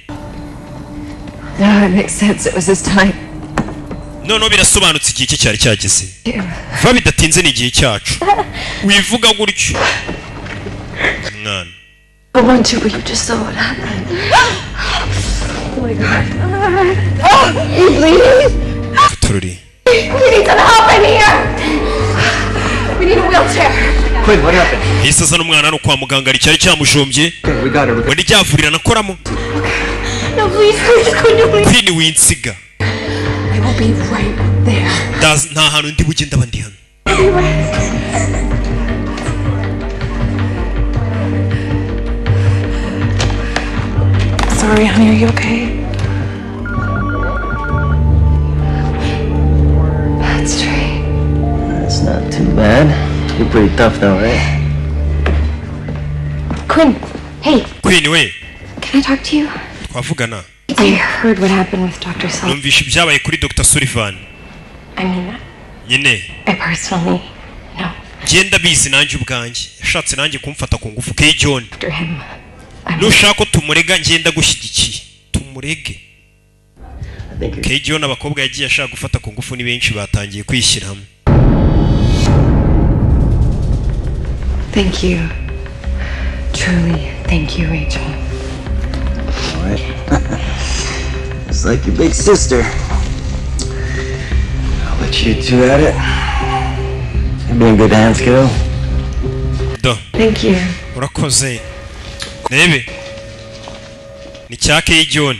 No, it makes sense. It was his time. Noneho birasobanutse, igihe cye cyari cyageze. Vuba bidatinze ni igihe cyacu. Wivuga gutyo, mwana. I want to, but you just saw what happened. Oh my God. Oh, you bleeding? Tururi. We need some help in here. We need a wheelchair. Quinn, what happened? Yahise azana umwana hano kwa muganga, hari icyari cyamujombye. Okay, we got her. We ngo ntiryavurira nakoramo. No, please, please, Quinn, please. Queen, winsiga. I will be right there. Nta hantu ndi bujye, ndaba ndi hano. I'll be right. Sorry, honey. Are you okay? That's straight. That's not too bad. You're pretty tough though, right? Quinn, hey, Queen we. can I talk to you? Twavugana? I heard what happened with Dr. Sullivan. Numvishe ibyabaye kuri Dr Sullivan. I mean, Nyine I personally know ngenda bizi nanjye ubwanjye, yashatse nanjye kumfata ku ngufu. Kay John. after him. Nushaka ko tumurega, ngenda gushyigikiye tumurege. Kay John, abakobwa yagiye ashaka gufata ku ngufu ni benshi, batangiye kwishyira hamwe. Thank you. Truly, thank you, Rachel. All right. It's like your big sister. I'll let you two at it. You'll be in good hands, kiddo. Do. Thank you. Urakoze. Rebe, ni cya Kay John.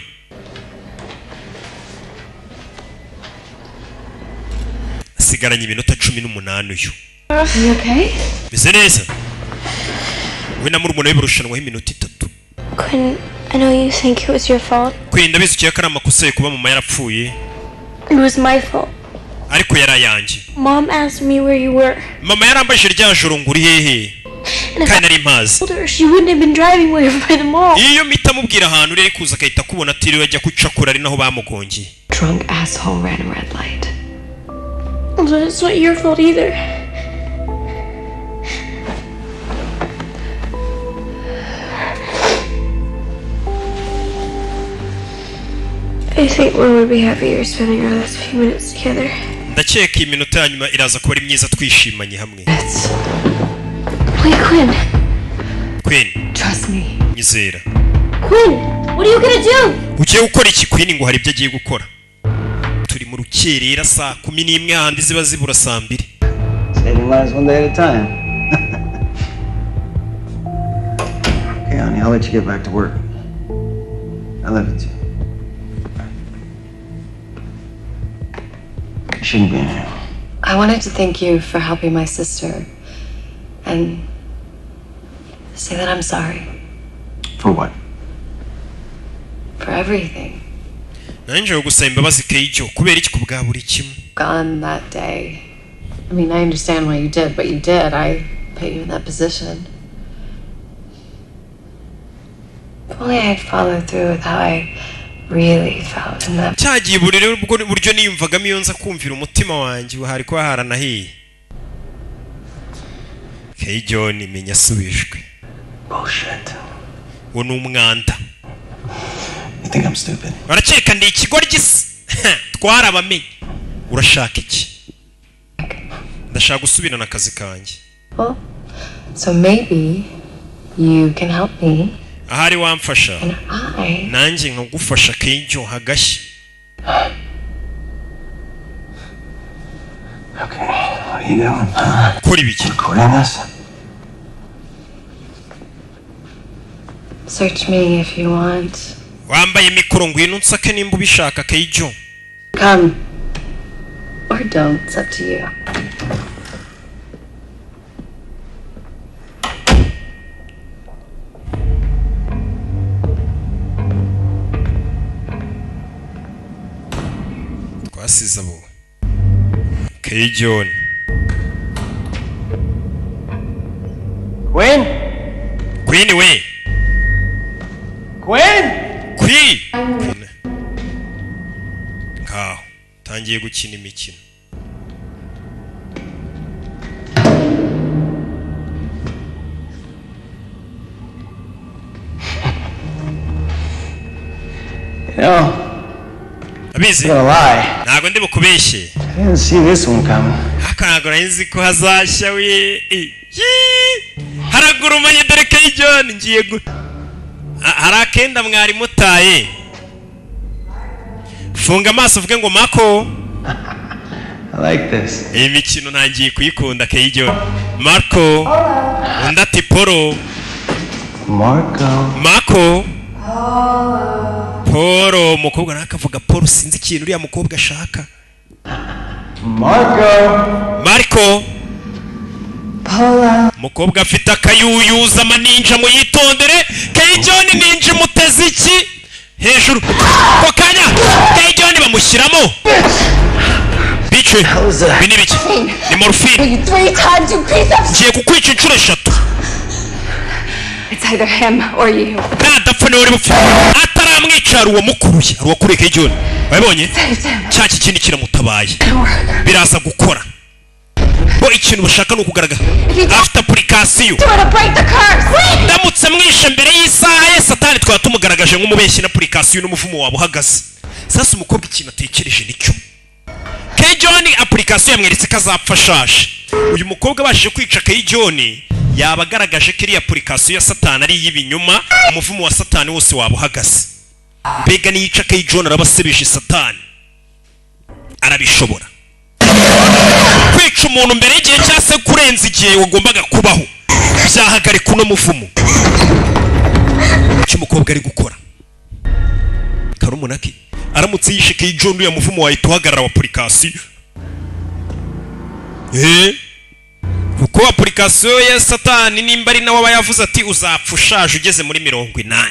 Asigaranye iminota 18 uyu. You okay? Meze neza. We na murumuna we barushanwaho iminota 3. Quinn, I know you think it was your fault. Quinn, ndabizi ukeka ko ari amakosa ye kuba mama yarapfuye. It was my fault. Ariko yari ayanjye. Mom asked me where you were. Mama yarambajije rya joro ngo uri hehe, kandi nari mpazi. Told her she wouldn't have been driving way over by the mall. Iyo mpita mubwira ahantu uri, kuza agahita akubona atiriwe ajya kucakura, ari naho bamugongeye. Drunk asshole ran a red light. But it's not your fault either. I think we would be happier spending our last few minutes together. Ndakeka iyi minota ya nyuma iraza kuba ari myiza twishimanye hamwe. Wait, Quinn. Queen. Trust me. Nyizera. Quinn, what are you gonna do? Ugiye gukora iki, Queen? Ngo hari ibyo agiye gukora. Turi mu rukerera saa 11, ahandi ziba zibura saa 2. Saving lives one day at a time. Okay, honey, I'll let you get back to work. I love you too. You shouldn't be in here. I wanted to thank you for helping my sister and say that I'm sorry For what? For everything. Nanjye gusaba imbabazi, Keijo. Kubera iki? Ku bwa buri kimwe. Gone that day. I mean, I understand why you did what you did. I put you in that position. If only I had followed through with how I really felt in that Cyagiye uburere, ubwo buryo niyumvagamo, iyo nza kumvira umutima wanjye hari kuba haranahiye. Keijo menya asubijwe. Bullshit. Uwo ni umwanda. You think I'm stupid? Barakeka ndi ikigoryi se? Twarabamenye. Urashaka iki? Ndashaka gusubirana akazi kanjye. Well, so maybe you can help me Ahari wamfasha and I nanjye nkagufasha, Keijo, hagashya. Okay, what are you doing? Huh? Kora ibiki? Recording this? Search me if you want. Wambaye mikoro, ngwino unsake nimba ubishaka, Keijo. Come. Or don't. It's up to you. Twasize abo Keijo. Quinn? Queen we. Quinn? Queen. Queen. Ngaho tangiye gukina imikino. You know, Abizi. I'm not gonna lie. Ntabwo ndi bukubeshye. I didn't see this one coming. Ariko ntabwo nari nzi ko hazashya we. Yii! Haragurumanye dore Keijo ngiye gu hari akenda mwari mutaye. Funga amaso uvuge ngo Mako. I like this. Iyi mikino ntangiye kuyikunda, Keijo. Marco, undi ati Polo. Marco. Marco, Polo. Umukobwa nawe akavuga Polo. Sinzi ikintu uriya mukobwa ashaka. Marco. Marco. Polo. Umukobwa afite akayuyuza amaninja, muyitondere. Keijo ninja imuteze iki hejuru ako kanya Keijo bamushyiramo bice. Ibi ni biki? Ni morphine. You three times, you piece of Ngiye kukwica inshuro eshatu. It's either him or you. Nadapfa niwe uri bupfe. Ataramwica hari uwamukuruye, hari uwakuruye Keijo, wabibonye? Saved him. Cya kikindi kiramutabaye. Biraza gukora bo. Ikintu bashaka ni ukugaragara afite application. Do it to break the curse. Ndamutse mwishe mbere y'isaha ye, Satani twaba tumugaragaje nk'umubeshyi na application n'umuvumo waba uhagaze. Sasa umukobwa ikintu atekereje nicyo Keijon application yamweretse ko azapfa ashaje. Uyu mukobwa abashije kwica Keijon yaba agaragaje ko iriya application ya Satani ari iy'ibinyoma, umuvumo wa Satani wose waba uhagaze. Mbega niyica Keijon araba asebeje Satani. Arabishobora kwica umuntu mbere y'igihe cyangwa se kurenza igihe wagombaga kubaho, byahagarika uno muvumo. Icyo umukobwa ari gukora, karumuna ke aramutse yishe Keijon, uriya muvumo wahita uhagarara wa application, kuko application ya Satani nimba ari nawe aba yavuze ati uzapfa ushaje ugeze muri 80,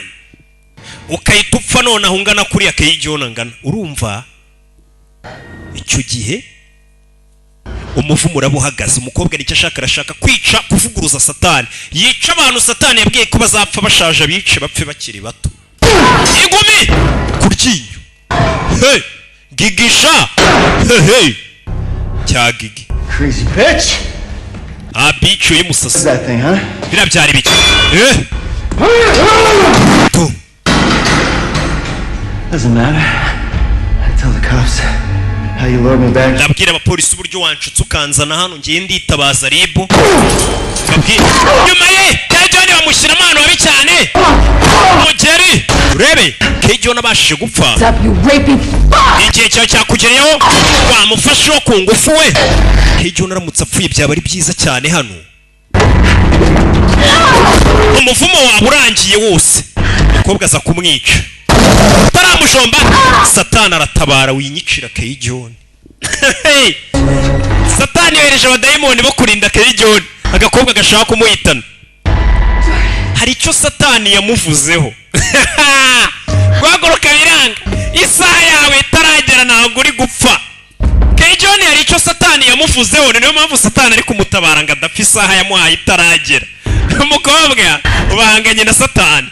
ukahita upfa nonaho ungana kuriya Keijon angana, urumva icyo gihe umuvumo uraba uhagaze. Umukobwa nicyo ashaka, arashaka kwica, kuvuguruza Satani, yica abantu Satani yabwiye ko bazapfa bashaje, abice bapfe bakiri bato. Ingumi ku ryinyo. Hey, gigisha, hey, hey. Cya gigi. Crazy bitch. Ah, bitch y'umusasi. That thing, huh? Biriya byari biki? Tu. Doesn't matter. I tell the cops how you lured me back. Ndabwira abapolisi uburyo wanshutse ukanzana hano. Ngiye nditabaza RIB mbabwire. Nyuma ye Kejoni bamushyiramo ahantu habi cyane. Mugeri urebe Kejoni abashije gupfa. Up, you rapey fuck! Igihe cyawe cyakugereyeho, wamufasheho ku ngufu we. Kejoni aramutse apfuye byaba ari byiza cyane hano, umuvumo waba urangiye wose. Umukobwa aza kumwica utaramujomba, Satani aratabara. Winyicira Kejoni. Satani yohereje abadayimoni bo kurinda Kejoni, agakobwa gashaka kumuhitana. Hari icyo Satani yamuvuzeho guhaguruka. Yamuvuzeho, ni niyo mpamvu Satani ari kumutabara ngo adapfa isaha yamuhaye itaragera. Umukobwa ubanganye na Satani.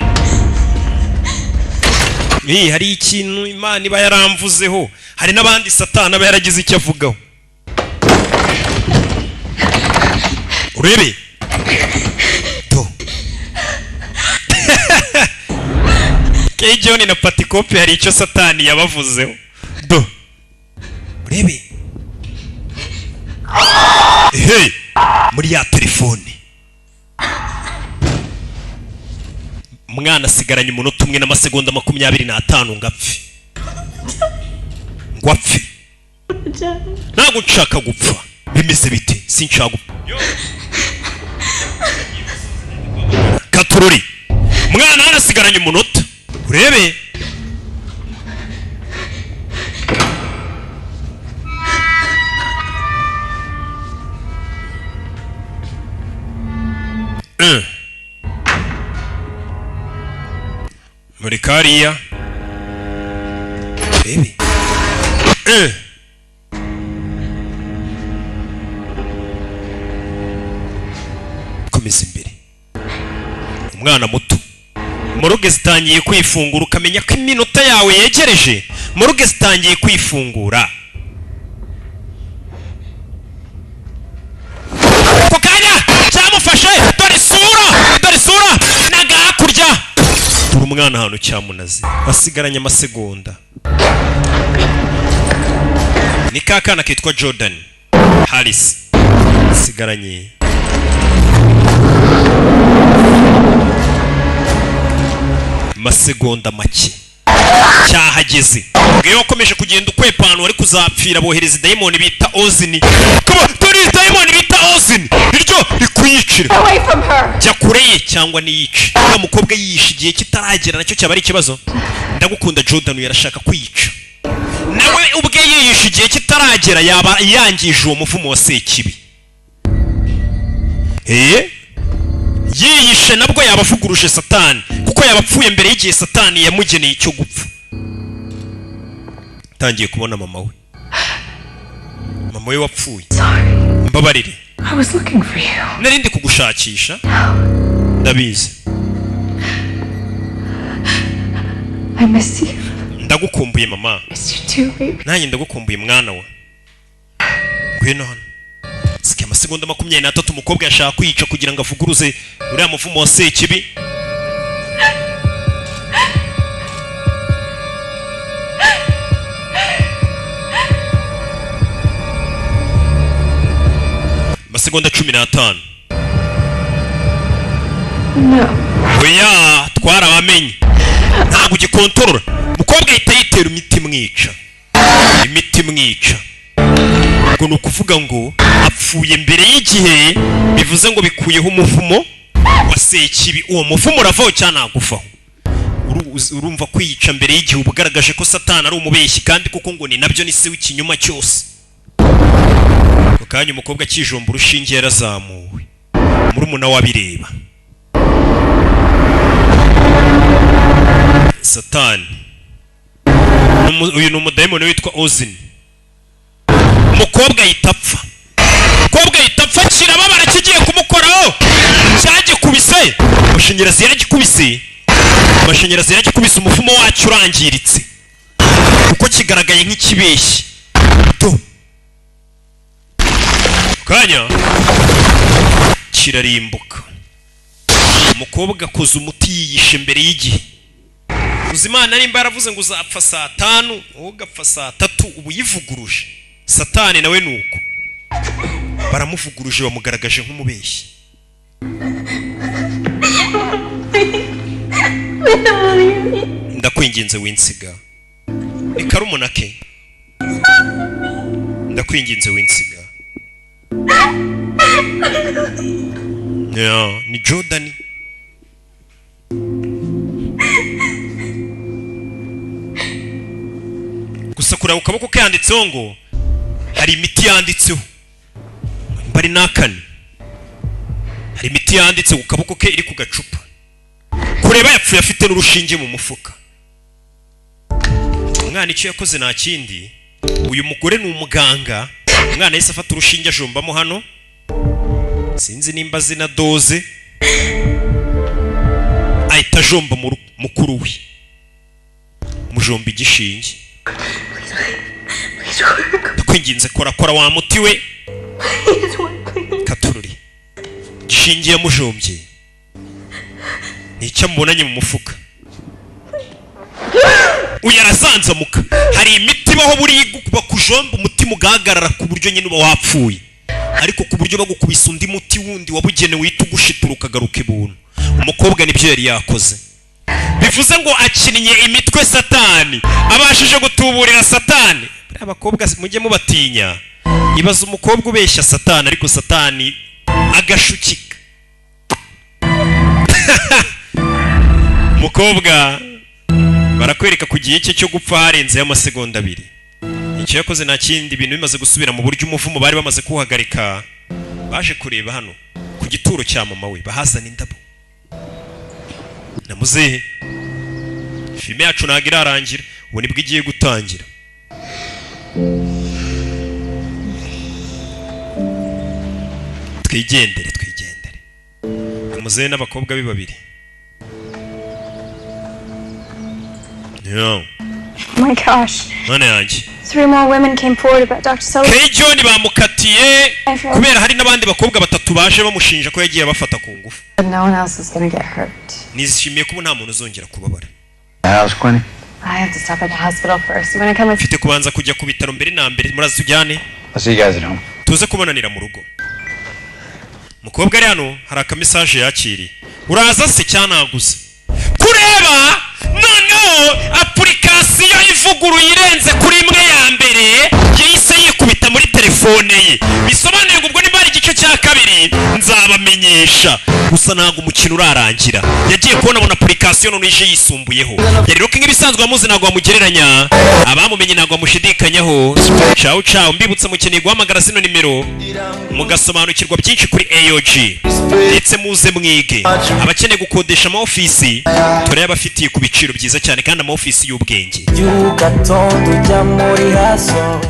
Hari ikintu Imana iba yaramvuzeho, hari n'abandi Satani aba yaragize icyo avugaho. Urebe do K John na Patikope, hari icyo Satani yabavuzeho. Do urebe hey, muri ya telefone umwana asigaranye umunota 1 n'amasegonda 25 ngo apfe, ngo apfe. Ntabwo nshaka gupfa. Bimeze bite? Sinshaka gupfa. Katururi, umwana arasigaranye umunota, urebe muri kariya urebe komeza imbere. Umwana muto, morgue zitangiye kwifungura, ukamenya ko iminota yawe yegereje. Morgue zitangiye kwifungura ako kanya cyamufashe. Dore isura, dore isura n'agahakurya. Dore umwana ahantu cyamunaze, asigaranye amasegonda. Ni ka kana kitwa Jordan Harris, asigaranye masegonda make. Cyahageze. Iyo wakomeje kugenda ukwepa ahantu wari kuzapfira, bohereza dayimoni bita Ozini. Dore dayimoni bita Ozini iryo rikwiyicira. Jya kure ye cyangwa niyice. Uriya mukobwa yiyishe igihe kitaragera, nacyo cyaba ari ikibazo. Ndagukunda Jordan, yarashaka kwiyica nawe ubwe. Yiyishe igihe kitaragera yaba yangije uwo muvumo wa Sekibi. Yiyishe nabwo yaba avuguruje Satani, kuko yaba apfuye mbere y'igihe Satani yamugeneye icyo gupfa. Tangiye kubona mama we, mama we wapfuye. Mbabarire, nari ndi kugushakisha, ndabizi. Ndagukumbuye mama. Nanjye ndagukumbuye mwana we. Ngwino hano. Sikia, amasegonda 23 umukobwa yashaka kwica kugira ngo avuguruze uriya muvumo wa Sekibi. Amasegonda 15. No. Oya, twarabamenye, ntabwo ugikontorora. Umukobwa ahita yitera imiti imwica, imiti imwica. Ubwo ni ukuvuga ngo apfuye mbere y'igihe, bivuze ngo bikuyeho umuvumo wa Sekibi. Uwo muvumo uravaho cyangwa ntaguvaho? Urumva kwiyica mbere y'igihe uba ugaragaje ko Satani ari umubeshyi, kandi kuko ngo ni nabyo, ni se w'ikinyoma cyose. Ako kanya umukobwa akijomba urushinge yarazamuwe, murumuna we abireba. Satani, uyu ni umudayimoni witwa Ozini. Umukobwa ahita apfa, umukobwa ahita apfa, kirababara kigiye kumukoraho, cyagikubise amashanyarazi, yaragikubise amashanyarazi, yaragikubise, umuvumo wacyo urangiritse kuko kigaragaye nk'ikibeshyi. Do kanya kirarimbuka. Umukobwa akoze umuti yiyishe mbere y'igihe. Uzi Imana nimba yaravuze ngo uzapfa saa 5, wowe ugapfa saa 3, ubu yivuguruje. Satani nawe nuko baramuvuguruje, bamugaragaje nk'umubeshyi. Ndakwinginze winsiga. Ni karumuna ke. Ndakwinginze winsiga. Yeah, ni Jordan. Gusa kureba ku kaboko ke yanditseho ngo hari imiti yanditseho, bari nakane, hari imiti yanditse ku kaboko ke iri ku gacupa. Kureba yapfuye afite n'urushinge mu mufuka. Umwana icyo yakoze nta kindi, uyu mugore ni umuganga, Umwana yahise afata urushinge ajombamo hano, sinzi nimba azi na dose, ahita ajomba mukuru we, mujomba igishinge. Ndakwinginze, kora, kora wa muti we. Katururi gishinge yamujombye ni icyo amubonanye mu mufuka. Uyu arazanzamuka. Hari imiti ibaho buriya bakujomba umutima ugahagarara, ku buryo nyine uba wapfuye, ariko ku buryo bagukubise undi muti wundi wabugenewe uhita ugushitura ukagaruka ibuntu. Umukobwa nibyo yari yakoze, bivuze ngo akinnye imitwe satani, abashije gutuburira satani. Buriya abakobwa mujye mubatinya. Ibaza umukobwa ubeshya satani, ariko satani agashukika. Umukobwa barakwereka ku gihe cye cyo gupfa harenzeho amasegonda 2. Icyo yakoze nta kindi, ibintu bimaze gusubira mu buryo, umuvumo bari bamaze kuwuhagarika, baje kureba hano ku gituro cya mama we, bahazana indabo na muzehe. Filime yacu ntabwo irarangira, ubu nibwo igiye gutangira. Twigendere, twigendere. Muzehe n'abakobwa be babiri. Yeah. Oh my gosh. Mana yanjye. Three more women came forward about Dr. Sullivan. Kay John bamukatiye kubera hari n'abandi bakobwa batatu baje bamushinja ko yagiye abafata ku ngufu. But no one else is gonna get hurt. Nishimiye kuba nta muntu uzongera kubabara. How's Quinny? I have to stop at the hospital first. You wanna come with? Mfite kubanza kujya ku bitaro mbere na mbere, muraza tujyane. I'll see you guys at home. Tuze kubonanira mu rugo. Umukobwa ari hano, hari akamesaje yakiriye. Uraza se cyanaguze kureba? Noneho application ivuguruye irenze kuri imwe ya mbere yahise yikubita muri telefone ye, bisobanuye ngo ubwo niba hari igice cya kabiri nzabamenyesha. Gusa ntabwo umukino urarangira. Yagiye kubona abona application none ije yisumbuyeho. Yari Rocky nk'ibisanzwe, amuzi ntabwo wamugereranya, abamumenye ntabwo bamushidikanyaho. Ciao ciao. Mbibutsa, mukeneye guhamagara zino nimero mugasobanukirwa byinshi kuri AOG, ndetse muze mwige. Abakeneye gukodesha ama ofisi turayabafitiye ku biciro byiza cyane, kandi ama ofisi y'ubwenge. Byuka tonde ujya muri haso.